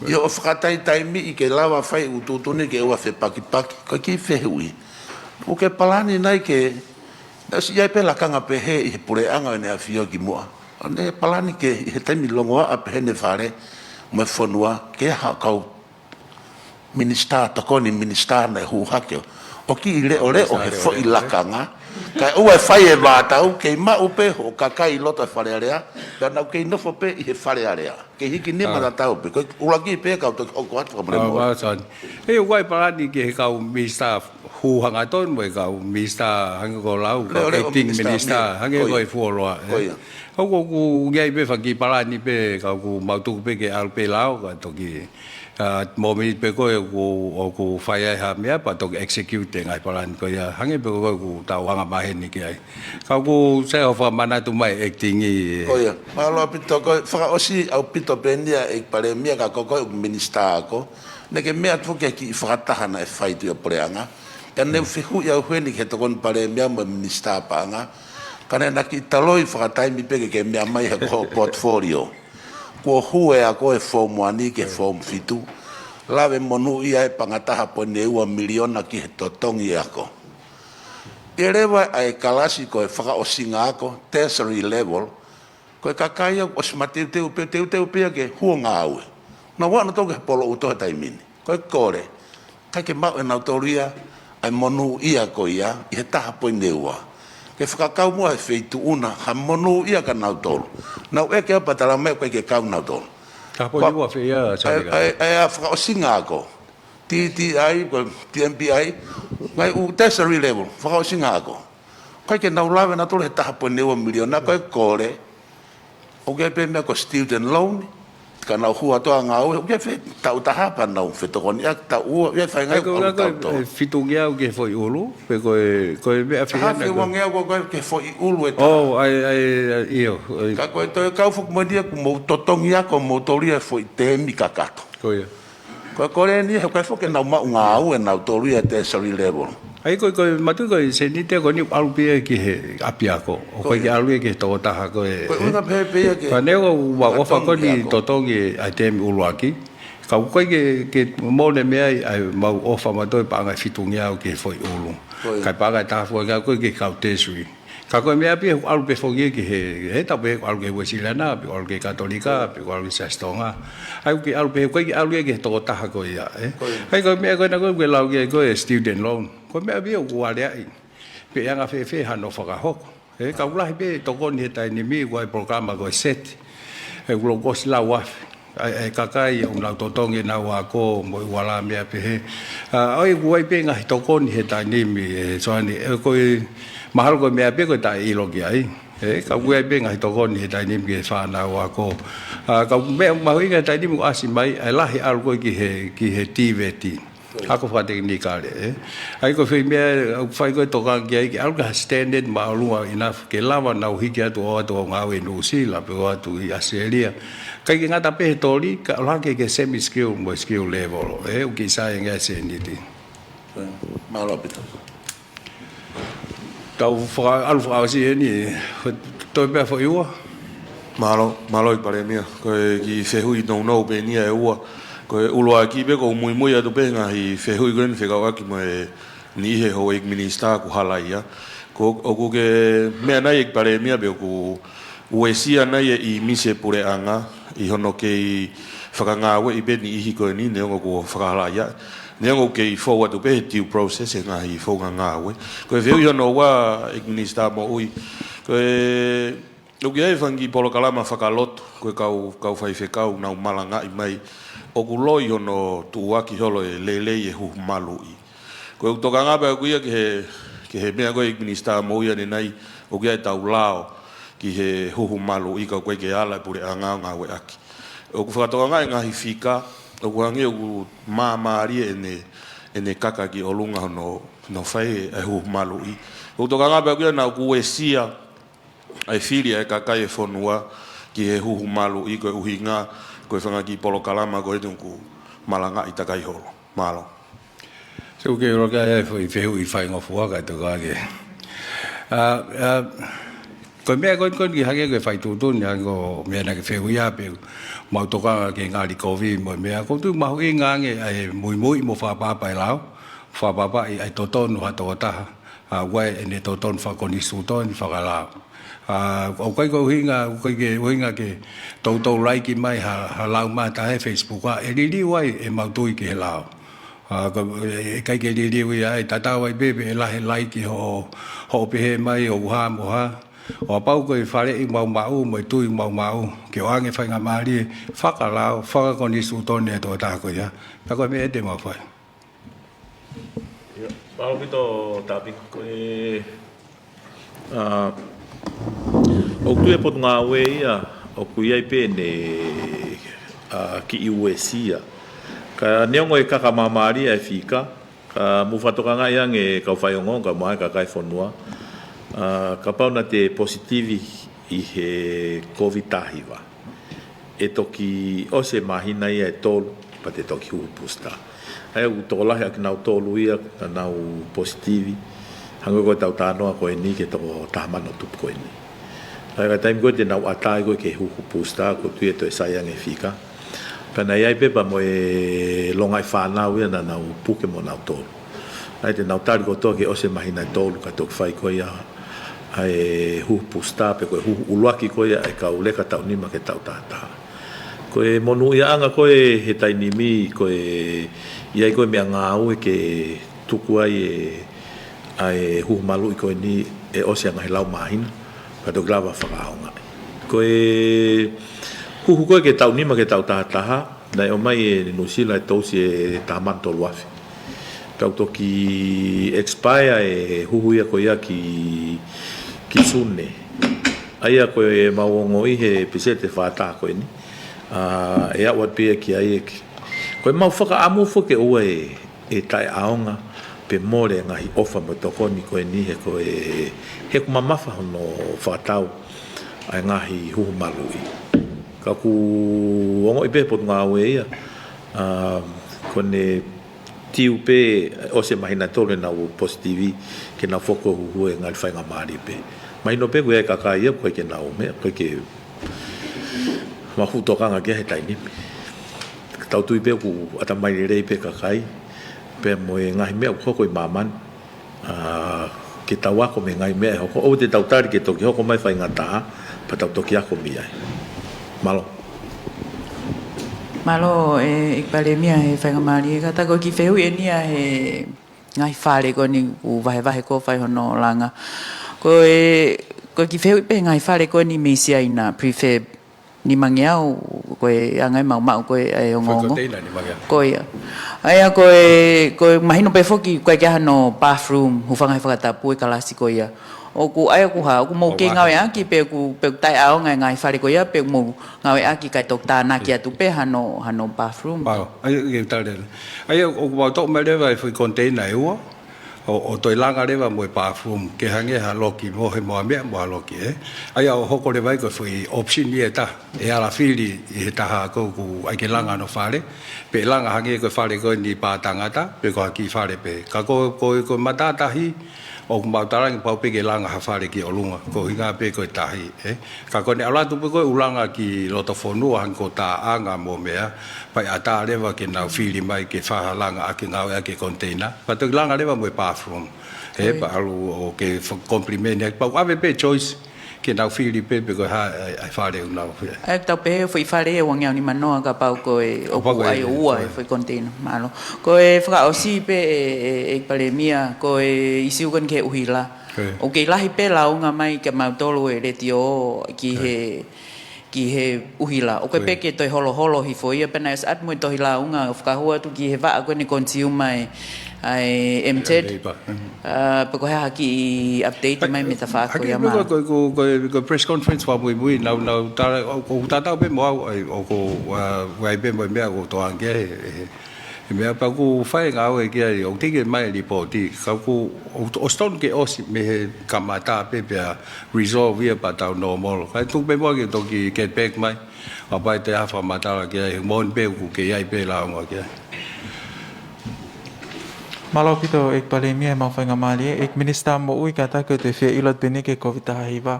ʻI hoʻo fakataitaimiʻi ke lava fai e tuʻutuʻuni ke ʻoua fepakipaki, ko e kiʻi fehuʻi. ʻOku ke palani nai ke, naʻe ʻosi ʻi ai pē lakanga pehē ʻi he puleʻanga ʻo ʻEne ʻAfio kimuʻa. ʻO ne palani ke, ʻi he taimi longoaʻa pehē ʻene fale, mo e fonua, ke ha kau minisitā, tokoni minisitā naʻe hū hake ʻo kiʻi leʻoleʻo he foʻi lakanga. Kae ʻoua ʻe fai e vātau, kei maʻu pē hoʻo kakai ʻi loto he Fale Alea, pea nau kei nofo pē ʻi he Fale Alea. Kei hiki nima tatau pē, ko e ʻuluaki pē kau toki hoko atu fakamolemole. ʻE, ʻoku ʻi ai e palani ki he kau minisitā hū hangatonu mo e kau minisitā hangē ko e lau, kau acting minisitā, hangē ko e fuoloa, ʻe. ʻOku, ʻoku ʻi ai pē faki palani pē, ka ʻoku mau tuku pē ke ʻalu pē lao, ka toki, ʻa, mōmeniti pē ko ē ʻoku, ʻoku fai ai ha meʻa, pea toki execute e ngaahi palani ko ia, hangē pē ko ē ʻoku tau anga maheni ki ai. Ka ʻoku sai hoʻo fakamanatu mai acting ʻi. Ko ia, mālō ʻaupito ko e fakaʻosi ʻaupito pē eni ia ʻEiki Palēmia ka ko koe ʻoku minisitā ako, naʻa ke meʻa atu ki he kiʻi fakataha naʻe fai atu ʻi he puleʻanga. Ka naʻe fehuʻi au heni ki he Tokoni Palēmia mo e Minisitā Paʻanga, ka naʻe na kiʻi taloi fakataimi pē ke ke meʻa mai he ko hoʻo portfolio. Kuo hū e ako he form one ki he form fitu, lave monūʻia e paʻanga taha poini ua miliona ki he totongi e ako. ʻI he leva ʻa e kalasi ko e fakaʻosinga ako, tertiary level, ko e kakai ia ʻosi mateuteu pē, teuteu pē ia ke hū ʻo ngāue. Nau ō nautolu ki he polo ʻuto he taimi ni. Ko e kole, ʻikai ke maʻu ʻe nautolu ia ʻa e monūʻia ko ia ʻi he taha poini ua. Ke fakakau muʻa he Feituʻu na ha monūʻia kia nautolu. Nau ʻeke au pea tala mai ʻoku ʻikai ke kau nautolu. Taha poini ua fē ia, ʻa e, ʻa e, ʻa e fakaʻosinga ako. T T I, ko e T M P I, ngaahi ʻū tertiary level, fakaʻosinga ako. ʻIkai ke nau lave nautolu he taha poini ua miliona, ko e kole. ʻOku ʻi ai pē meʻa ko e student loan, ka nau hū atu ʻo ngāue, ʻoku ʻi ai pē taʻu taha pea nau fetokoniʻaki, taʻu ua, ʻi ai e faʻahinga ʻoku ʻalu tautolu. Fitungeau ki he foʻi ʻulu, pe ko e, ko e meʻa fiha na ko e. Taha fitungeau ko e ki he foʻi ʻulu ʻe taha. ʻO, ʻai, ʻai, ʻio. Ka ko e toe kau foki mo eni ia kuo mou totongi ako moutolu ia he foʻi tēmi kakato. Ko ia. Ko e kole eni he ʻoku ʻikai foki ke nau maʻu ngāue nautolu ia tertiary level. ʻA ia ko e, ko e matu ko e sēniti ko eni ʻalu pē ia ki he ʻapiako. ʻOku ʻikai ke ʻalu ia ki he tokotaha ko e. Ko e ʻuhinga pē pē ia ke. Ka neongo ʻoku mau ʻofa ko eni totongi ʻa e tēmi ʻuluaki. Ka ʻoku ʻikai ke, ke mole meʻa ai ʻa e mau ʻofa mautolu e paʻanga fitungeau ki he foʻi ʻulu. Ko ia. Kae paʻanga ʻe taha foki ko e ki he kau tertiary. Ka ko e meʻa pē ʻoku ʻalu pē foki ki he, he tau pē ʻoku ʻalu ki he Uēsiliana, pe ʻoku ʻalu ki he Katolika, pe ʻoku ʻalu ki he Siasi Tonga. ʻA ia ʻoku ke ʻalu pē, ʻoku ʻikai ke ʻalu ia ki he tokotaha ko ia, ē. Ko ia. ʻA ia ko e meʻa ko ena ko ē ʻoku ke lau ki ai ko e student loan. Ko e meʻa pē ʻoku aleaʻi. Pe ʻe anga fēfē hano fakahoko. Ē, ka ʻoku lahi pē tokoni he taimi ni, ʻoku ʻi ai e polokalama ko e SETI. ʻOku lokosi lau afe. ʻA e, ʻa e kakai ʻoku nau totongi ʻenau ako mo e ʻū ala meʻa pehē. ʻA, ʻoku ʻi ai pē ngaahi tokoni he taimi ni, ē, Soani, ē, ko e mahalo ko e meʻa pē ko e taʻeʻilo ki ai. Ē, ka ʻoku ʻi ai pē ngaahi tokoni he taimi ni ki he fānau ako. ʻA, ka ko e meʻa mahuʻinga he taimi ni ʻoku ʻasi mai, ʻa e lahi ʻalu ko ē ki he, ki he TVET. Ako fakatekinikale, ē. ʻA ia ko e foʻi meʻa ʻoku fai ko e tokanga ki ai ke ʻalu ki ha standard māʻolunga enough ke lava nau hiki atu ʻo atu ʻo ngāue ʻi Nuʻusila, pe ʻo atu ʻi ʻAositelēlia. ʻIkai ke ngata pē he toli, kae ʻalu hake ki he semi skill mo e skill level, ē, ʻoku kei sai ange ʻa e sēniti. Mālō ʻaupito. Tau faka-, ʻalu fakaʻosi eni, toe pē foʻi ua. Mālō, mālō ʻEiki Palēmia. Ko e kiʻi fehuʻi nounou pē eni ia ʻe ua. Ko e ʻuluaki pē ʻoku ou muimui atu pē he ngaahi fehuʻi ko eni fekauʻaki mo e niʻihi houʻeiki minisitā kuo halaia. Ko, ʻoku ke meʻa nai ʻEiki Palēmia pe ʻoku uesia nai e ʻīmisi e puleʻanga ʻi hono kei fakangāueʻi pē niʻihi ko eni neongo kuo fakahalaia. Neongo ʻoku kei fou atu pē he due process e ngaahi founga ngāue. Ko e fehuʻi hono ua, ʻEiki Minisitā Moʻui, ko e ʻoku ʻi ai e fanga kiʻi polokalama fakalotu, ko e kau, kau faifekau nau malangaʻi mai ʻoku loi hono tuʻuaki holo e lelei e huhu maluʻi. Ko ʻeku tokanga pē ʻaʻaku ia ki he, ki he meʻa ko e ʻEiki Minisitā Moʻui ʻanenai, ʻoku ʻi ai ʻetau lao ki he huhu maluʻi ka ʻoku ʻikai ke ala e puleʻanga ʻo ngāueʻaki. ʻOku fakatokangaʻi e ngaahi fika, ʻoku hangē ʻoku māmālie ʻene, ʻene kaka ki ʻolunga hono, hono fai e huhu maluʻi. ʻOku tokanga pē ʻaʻaku ia naʻa ʻoku uesia ʻa e fili ʻa e kakai e fonua ki he huhu maluʻi ko e ʻuhinga ko e fanga kiʻi polokalama ko eni ʻoku malangaʻi takai holo. Mālō. Sio ke ʻilo ki ai e foʻi fehuʻi faingofua kae toki ake. ʻA, ʻa, ko e meʻa ko eni ko eni ki hake ko e fai tuʻutuʻuni hake ko e meʻa naʻa ke fehuʻi ai pē mau tokanga ki he ngali kovi mo e meʻa ko e tuʻu mahuʻinga ange ʻa e muimui mo fakaʻapaʻapa e lao, fakaʻapaʻapaʻi ʻa e totonu ha tokotaha, ʻa, ʻoku ʻi ai ʻene totonu fakakonisitūtone fakalao. ʻA, ʻoku ʻikai ko e ʻuhinga, ʻoku ʻikai ke ʻuhinga ke toutou laiki mai ha, ha lau mata he Facebook, ʻa, ʻe liliu ai ʻemau tui ki he lao. ʻA, ko e, ʻikai ke liliu ia ʻe tatau ai pē pe ʻe lahi e laiki hoʻo, hoʻo pehē mai ʻoku hā mo hā. ʻO kapau ko e faleʻi maumau mo e tui maumau ke ʻoange faingamālie fakalao, fakakonisitūtone e tokotaha ko ia. Pea ko e meʻa ia te mau fai. ʻIo, mālō ʻaupito Tāpinga. Ko e, ʻa, ʻoku tui e Potungāue ia, ʻoku ʻi ai pē ʻene, ʻa, kiʻi uesia. Ka neongo e kaka māmālie e fika, ka mou fakatokangaʻi ange kau faiongoongo kae ʻumaʻā e kakai e fonua, ʻa, kapau naʻa te positivi ʻi he Covid taha hiva, ʻe toki ʻosi e māhina ia ʻe tolu pea te toki huhu pusitā. ʻA ia ʻoku tokolahi ʻa kinautolu ia naʻa nau positivi, hangē ko ʻetau talanoa ko eni ki he toko taha mano tupu ko eni. ʻA ia ka ko e taimi ko ē te nau ʻatā ai ko ē ke huhu pusitā, ʻoku ou tui ʻe toe sai ange e fika. Pea naʻe ʻi ai pē pea mo e longaʻi fānau ia naʻa nau puke mo nautolu. ʻA ia te nau tali kotoa ke ʻosi e māhina ʻe tolu kae toki fai ko ia ʻa e huhu pusitā pe ko e huhu ʻuluaki ko ia ʻa e kau leka taʻu nima ki he taʻu taha taha. Ko e monūʻiaʻanga ko ē he taimi ni, ko e ʻi ai ko e meʻangāue ke tuku ai e, ʻa e huhu maluʻi ko eni ʻe ʻosi e ngaahi lau māhina, kae toki lava fakaʻaongaʻi. Ko e huhu ko ē ki he taʻu nima ki he taʻu taha taha, naʻe ʻomai ʻe Nuʻusila e tousi ʻe taha mano tolu afe. Pea ʻoku toki expire e huhu ia ko ia ki, ki Sune. ʻA ia ko ʻemau ongoʻi he peseti ʻe fā taha ko eni, ʻa, ʻe aʻu atu pē ia ki ai ʻEiki. Ko ʻemau fakaʻamu foki ke ʻoua ʻe, ʻe taʻeʻaonga pe mole e ngaahi ʻofa mo e tokoni ko eni he ko e, he ʻoku mamafa hono fakatau ʻa e ngaahi huhu maluʻi. Ka ʻoku ongoʻi pē he Potungāue ia, ʻa, ko ʻene tiu pē ʻosi e māhina ʻe tolu ʻenau positivi ke nau foki ʻo huhu e ngali faingamālie pē. Mahino pē ʻoku ʻi ai e kakai ia ʻoku ʻikai ke nau meʻa, ʻoku ʻikai ke mau fuʻu tokanga ki ai he taimi ni. Tau tui pē ʻoku ʻatamai lelei pē e kakai, pea mo e ngaahi meʻa ʻoku hoko ʻi māmani. ʻA, ke tau ako mei he ngaahi meʻa ʻe hoko. ʻOua te tau tali ke toki hoko mai faingataʻa, pea tau toki ako mei ai. Mālō. Mālō, ʻe, ʻEiki Palēmia he faingamālie. Kātaki ko e kiʻi fehuʻi eni ia he ngaahi fale ko eni ʻoku vahevahe ko ē fai hono langa. Ko e, ko e kiʻi fehuʻi pē he ngaahi fale ko eni mei Siaina, prefab nimangeau, ko e anga ia ʻemau maʻu ko ē ʻa e ongoongo. Foʻi container nimangeau. Ko ia. ʻA ia ko e, ko e mahino pē foki ʻoku ʻikai ke ʻi ai hano bathroom, hūfanga he fakatapu e kalasi ko ia. ʻOku, ʻa ia ʻoku hā, ʻoku mou kei ngāueʻaki pe ʻoku, pe ʻoku taʻeʻaonga e ngaahi fale ko ia, pe ʻoku mou ngāueʻaki kae toki tānaki atu pē hano, hano bathroom. Mālō, ʻa ia ke tali leva. ʻA ia ʻoku mau toʻo mai leva e foʻi container ʻe ua, ʻo, ʻo toe langa leva mo e bathroom, ke hangē ha loki mo e moʻui meʻa mo ha loki, ē. ʻA ia ʻo hoko leva ia ko e foʻi option ia ʻe taha, ʻe ala fili ʻe he taha ko ē ʻoku ʻai ke langa hono fale, pe langa hangē ko e fale ko eni pā tangata, pe ko ha kiʻi fale pē. Ka ko, ko, ko e matātahi, ʻoku mau talaange pau pē ke langa ha fale ki ʻolunga, ko e ʻuhinga pē ko e tahi, ē. Ka ko ʻene ʻalu atu pē ko ē ʻo langa ki loto fonua hangē ko Taʻanga mo e meʻa, pea ʻe ʻatā leva ke nau fili mai ke fai ha langa ʻaki e ngāueʻaki e container. Pea toki langa leva mo e bathroom. Ē, pea ʻalu ʻo ke fa-, complement ai. Pea ʻoku ʻave pē choice Ke nau fili pē pe ko e hā ʻa e, ʻa e fale ʻoku nau fili. ʻA e tau pehē foʻi fale ʻe uangeau nimanoa kapau ko e ʻoku ʻai ʻo ua e foʻi container. Mālō. Ko e fakaʻosi pē ʻe, ʻe, ʻe Palēmia, ko e ʻīsiu ko eni ki he ʻuhila. ʻOku kei lahi pē lāunga mai kia mautolu ʻe letiō ki he, ki he ʻuhila. ʻOku pē ke toe holoholo hifo ia pea naʻe ʻosi atu mo e tohi lāunga ʻo fakahua atu ki he vaʻa ko eni consumer ʻa e, ʻa e M TED. ʻA, pe ko e hā ha kiʻi update mai mei he tafaʻaki ko ia. Mālō. Ko, ko, ko, ko e press conference fakamuimui, nau, nau tala, ʻo, ʻo tatau pē mo au, ʻa e, ʻoku, ʻa, ʻai pē mo e meʻa ʻoku toʻo ange he, he, he meʻa pea ʻoku fai ngāue ki ai, ʻoku tiki mai e lipooti, ka ʻoku, ʻo, ʻosi tonu ke ʻosi mei he kamata pē pea resolve ia pea tau normal. Kae tuku pē muʻa ke toki get back mai, ʻo pehē te u fakamatala ki ai, he moʻoni pē ʻoku kei ʻi ai pē lāunga ki ai. Mālō ʻaupito ʻEiki Palēmia, ʻemau faingamālie. ʻEiki Minisitā Moʻui, kātaki ʻo toe fie ʻilo atu pē eni ki he Kōviti taha hiva.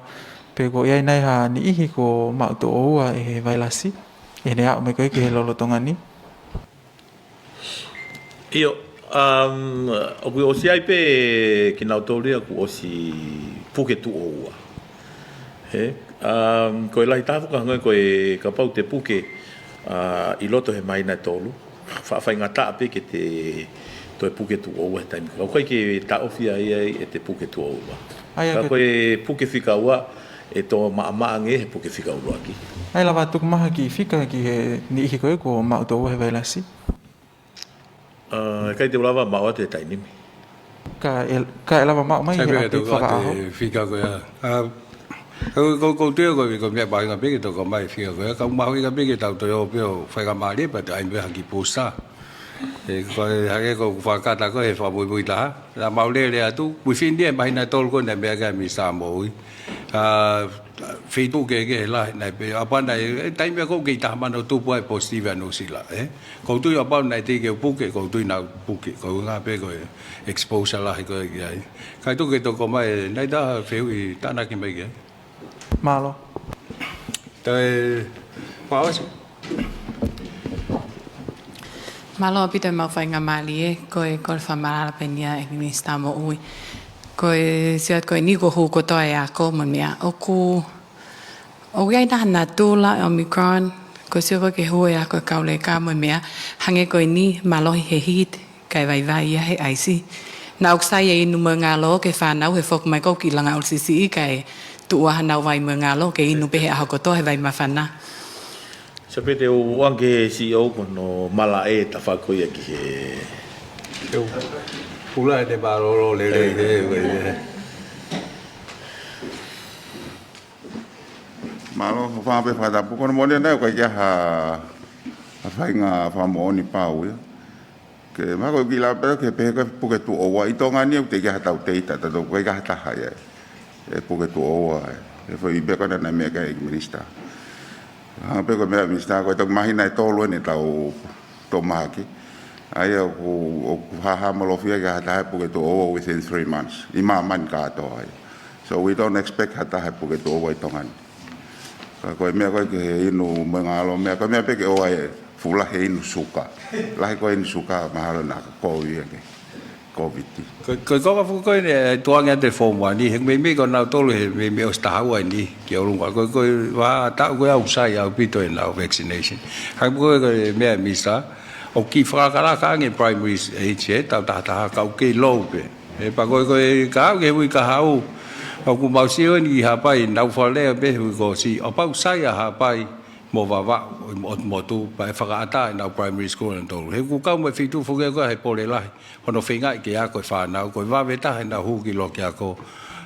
Pe ʻoku ʻi ai nai ha niʻihi kuo maʻu tuʻo ua ʻe he vailasi, ʻi heʻene aʻu mai ko ē ki he lolotonga ni? ʻIo, um, ʻoku ʻosi ʻi ai pē kinautolu ia kuo ʻosi puke tuʻo ua. He, um, ko e lahi taha foki hangē ko e kapau te puke, ʻa, ʻi loto he māhina ʻe tolu. Faʻa faingataʻa pē ke te toe puke tuʻo ua he taimi. ʻOku ʻikai ke taʻofi ai ʻa e te puke tuʻo ua. ʻA ia ka ko e puke fika ua, ʻe tō maʻamaʻa ange he puke fika ʻuluaki. ʻA ia lava tuku mai ha kiʻi fika ki he niʻihi ko ē kuo maʻu tuʻo ua he vailasi? ʻA, ʻikai te u lava maʻu atu he taimi ni. Ka ʻe, ka ʻe lava maʻu mai he update fakaʻaho. Fika ko ia. ʻA, ko, ko, ko e tui ko, ko e meʻa mahuʻinga pē ke tau ʻomai fika ko ia. Ka ʻoku mahuʻinga pē ke tau toe ō pē ʻo faingamālie pea toe ʻai mai ha kiʻi pusa. ʻE, ko e hangē ko ʻeku fakakata ko ē he fakamuimui taha. Naʻa mau lele atu, within ia māhina ʻe tolu ko ē naʻe meʻa ki ai e Minisitā Moʻui. ʻA, feituʻu kehekehe lahi naʻe pehē, ʻa pea naʻe, ʻe, taimi ko ē ʻoku kei taha mano tupu ai positive ʻa Nuʻu Sila, ē? ʻOku ou tui ʻa pau naʻe teʻeki ke u puke, ʻoku ou tui naʻa ku puke, ko e ʻuhinga pē ko e exposure lahi ko ē ki ai. Kae tuku ke toki ʻomai, naʻe ʻi ai ha fehuʻi tānaki mai ki ai. Mālō. Toe, fakaʻosi. Mālō ʻaupito ʻemau faingamālie, ko e kole fakamatala pē eni ia ʻEiki Minisitā Moʻui. Ko e sio atu ko eni kuo hū kotoa e ako mo e meʻa. ʻOku, ʻoku ʻi ai nai ha natula e Omicron, ko e sio ko ē ki he hū e ako e kau leka mo e meʻa, hangē ko eni mālohi he heat, kae vaivai ia he ʻaisi. Naʻa ʻoku sai e inu mo e ngalo ki he fānau he foki mai ko ē ki he langa ʻuli siʻisiʻi kae tuʻu ai hanau vai mo e ngalo ke inu pē he ʻaho kotoa he vai māfana. Sai pē te u ʻoange ki he C E O ko hono malaʻe tafaʻaki ko ia ki he. Te u pula ʻene mālōlō lelei. Mālō, fakaʻamu pē fakatapu. Ko hono moʻoni ʻoku ʻikai ke ʻi ai ha, ha faʻahinga fakamoʻoni pau ia. Ke mahalo ko e kiʻi lave pē ke pehē ko e puke tuʻo ua ʻi Tonga ni ʻoku teʻeki ai ha tau teita, tautolu ʻoku ʻikai ha taha ia ʻe puke tuʻo ua ē. ʻE foʻi pē ko ena naʻe meʻa ki ai e Minisitā. Hangē pē ko e meʻa Minisitā ko e toki māhina ʻe tolu eni ʻetau tō mahaki. ʻA ia ʻoku, ʻoku haʻahaʻa molofia ke ha taha ʻe puke tuʻo ua within three months. ʻI māmani kātoa ia. So we don't expect ha taha ʻe puke tuʻo ua ʻi Tonga ni. Ka ko e meʻa ko ē ki he inu mo e ngalo meʻa, ko e meʻa pē ke ʻoua ʻe fuʻu lahi e inu suka. Lahi ko ē inu suka mahalo naʻa ka kovi ia ke Kōviti. Ko, ko, ko ka fuʻu ko eni, ʻe tuʻu ange atu e form one, he meimei ko nautolu he meimei ʻosi taha ua eni ki ʻolunga. Ko, ko e vahaʻa taʻu ko ē ʻoku sai ʻaupito ʻenau vaccination. Hangē ko e, ko e meʻa Minisitā, ʻoku kiʻi fakalakalaka ange primary age he taʻu taha taha ka ʻoku kei low pē. ʻE pea ko e, ko e ka aʻu ki he uike kahaʻu, ʻoku mau sio eni ki Haʻapai, naʻa ku fakalea pē he uike kuo ʻosi, ʻo kapau sai ʻa Haʻapai mo Vavaʻu, ʻi ʻOtu Motu, pea ʻe fakaʻatā ʻenau primary school ʻe tolu. He ʻoku kau mo e feituʻu foki ko ē he pole lahi, hono feingaʻi ke ako e fānau, ko e vave taha ʻenau hū ki loki ako,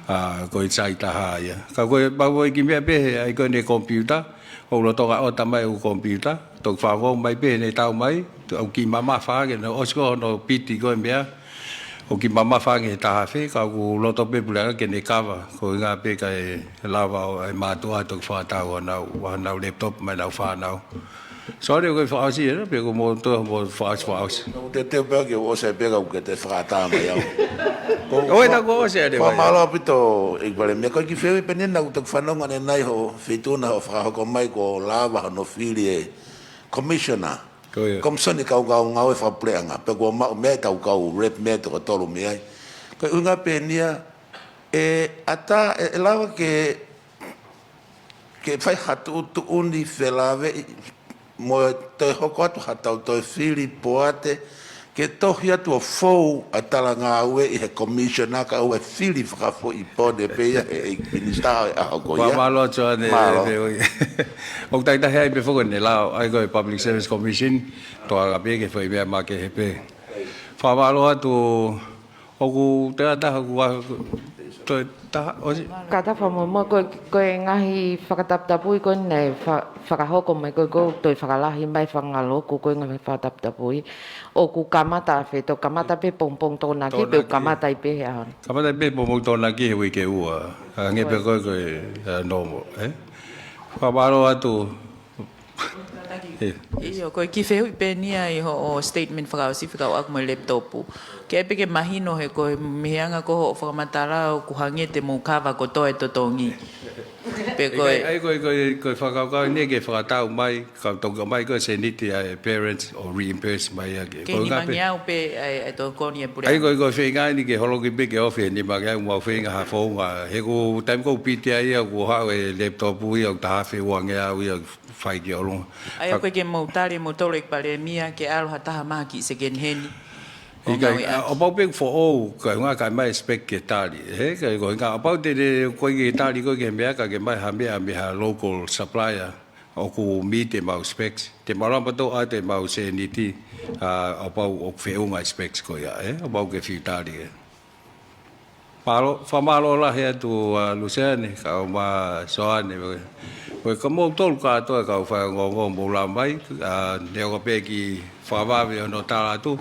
ʻa, ko e sai taha ia. Ka ko e pau ʻi he kiʻi meʻa pē he ʻai ko eni e computer, ʻoku lolotonga ʻoatu mai ʻeku computer, toki fakaongo mai pē heʻene tau mai, ʻoku kiʻi mamafa ange, naʻe ʻosi ko ē hono piti ko ē meʻa, ʻoku kiʻi mamafa ange he taha afe, ka ʻoku loto pē puleʻanga ke ne kava, ko e ʻuhinga pē kae lava ʻo e mātuʻa toki fakatau honau, honau laptop maʻa ʻenau fānau. Sorry, ko e fakaʻosi ē, pe ko e mou toe mou fakaʻosi, fakaʻosi. Naʻa ku teuteu pē ke u ʻosi pē ka ʻoku ke toe fakaʻatā mai au. Ko, ʻoe, ko, naʻa ku ʻosi ē, fakamālō ʻaupito, ʻEiki Palēmia. Ko e kiʻi fehuʻi pē eni naʻa ku toki fanongo ʻanenai hoʻo feituʻu naʻa hoʻo fakahoko mai kuo lava hono fili e commissioner. Ko ia. Komisoni Kaungāngāue Fakapuleʻanga. Pea kuo maʻu mei ai ʻetau kau rep mei ai toko tolu mei ai. Ko e ʻuhinga pē eni ia, ʻe ʻatā, ʻe, ʻe lava ke ke fai ha tuʻutuʻuni felāveʻi mo e toe hoko atu haʻatau toe fili poate ke tohi atu ʻo fou ʻa e talangāue ʻi he commissioner kae ʻoua ʻe fili fakafoʻi pō ne pē ia he ʻEiki Minisitā ʻo e ʻaho ko ia. Fakamālō atu ane. Mālō. Pē ʻoi. ʻOku takitaha ai pē foki ʻene lao, ʻa ia ko e Public Service Commission, toʻa pē ke fai meʻa makehe pē. Fakamālō atu. ʻOku te ata ʻoku a-, toe taha, ʻosi. Kātaki fakamolemole, ko, ko e ngaahi fakataputapui ko eni naʻe fa-, fakahoko mai ko, ko e toe fakalahi mai fangaloku ko e ngaahi fakataputapui. ʻOku kamata ʻafē, toki kamata pē pongipongi Tokonaki, pe ʻoku Tokonaki. Kamata ai pē he ʻaho ni. Kamata ai pē pongipongi Tokonaki he uike ua. Hangē pē ko e, ko e, ʻa, normal, ē? Fakamālō atu. ʻIo, ko e kiʻi fehuʻi pē eni ia ʻi hoʻo statement fakaʻosi fekauʻaki mo e laptop. Ke ʻai pē ke mahino he ko e mei he anga ko hoʻo fakamatala ʻoku hangē te mou kava kotoa e totongi. Pe ko e ʻIkai, ʻai ko e, ko e, ko e fakakaukau eni ke fakatau mai, ka toki ʻomai ko e sēniti ʻa e parents ʻo reimburse mai ʻaki. Ke ko e ngā pe- nimangeau pē ʻa e, ʻa e tokoni e puleʻanga. ʻAi ko e, ko e feinga eni ke holoki pē ke ofi he nimangeau, mau feinga ha founga. He ko e taimi ko ē ʻoku piti ai ia, ʻoku haʻu e laptop ia, ʻoku taha afe uangeau ia, fai ki ʻolunga. ʻA ia ʻoku ʻikai ke mou tali, mou tolo ʻEiki Palēmia ke ʻalu ha taha mai ha kiʻi second hand. ʻIkai, ʻo ngāue ʻa, ʻaki. ʻO pau pē foʻou, ka ngā kai mai spec ke tali. He, ka ko ngā, ʻo pau te ne, ko e ke tali, ko e ke meʻa, ka ke mai ha meʻa, mei ha local supplier, ʻoku meet ʻemau specs. Te mau lava ʻo toʻo atu ʻemau sēniti, ʻa, ʻo pau ʻoku feʻunga specs ko ia, ē? ʻO pau ke fiu tali, ē? Mālō, fakamālō lahi atu ʻa Luseane, kau mo Soane, mo e, mo e kimoutolu kātoa kau faiongoongo mou lava mai, ʻa, neongo pē kiʻi fakavave hono tala atu,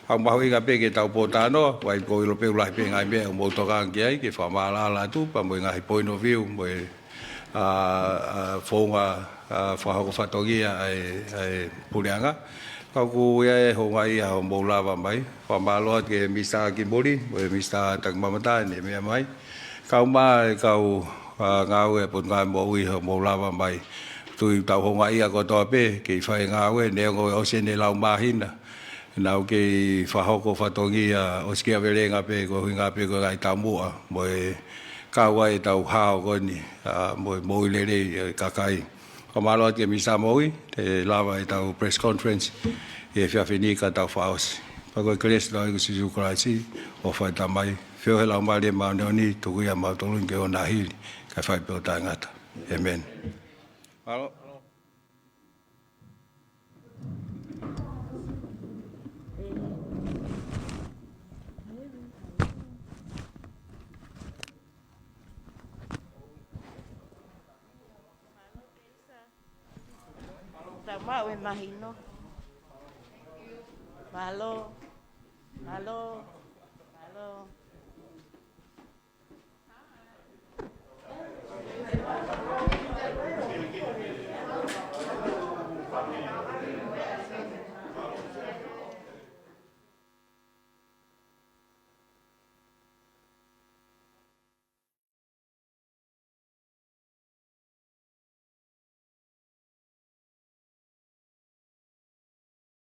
ʻoku mahuʻinga pē ke tau pōtalanoa, ʻa ia ʻoku ou ʻilo pē ʻoku lahi pē ngaahi meʻa ʻoku mou tokanga ki ai, ke fakamālō atu, pea mo e ngaahi point of view, mo e ʻa, ʻa, founga, ʻa, fakahoko fatongia ʻa e, ʻa e puleʻanga. Ka ʻoku ʻi ai e houngaʻia hoʻomou lava mai. Fakamālō atu ki he Minisitā Kimoli, mo e Minisitā Takimamata, ne meʻa mai. Kau mo e kau, ʻa, ngāue ʻa e Potungāue Moʻui hoʻomou lava mai. Tui ʻoku tau houngaʻia kotoa pē, kei fai ngāue, neongo ʻosi ʻene lau māhina. Naʻa ku kei fakahoko fatongia ʻo sikia velenga pē ko e ʻuhinga pē ko e ngaahi taumuʻa mo e kau ai ʻetau hao ko eni, ʻa, mo e moʻui lelei ʻa e kakai. Fakamālō atu ki he Minisitā Moʻui, te lava ʻetau press conference ʻi he efiafi ni ka tau fakaʻosi. Pea ko e kelesi ʻa e ʻEiki ko Sīsū Kalaisi, ʻofa ʻa e Tamai, feohi ʻa e Laumālie Māʻoniʻoni, tuku ia mautolu ni ke ʻoua naʻa hili, kae fai pē ʻo taʻengata. ʻĒmeni. Mālō. Tau maʻu e mahino. Mālō. Mālō. Mālō.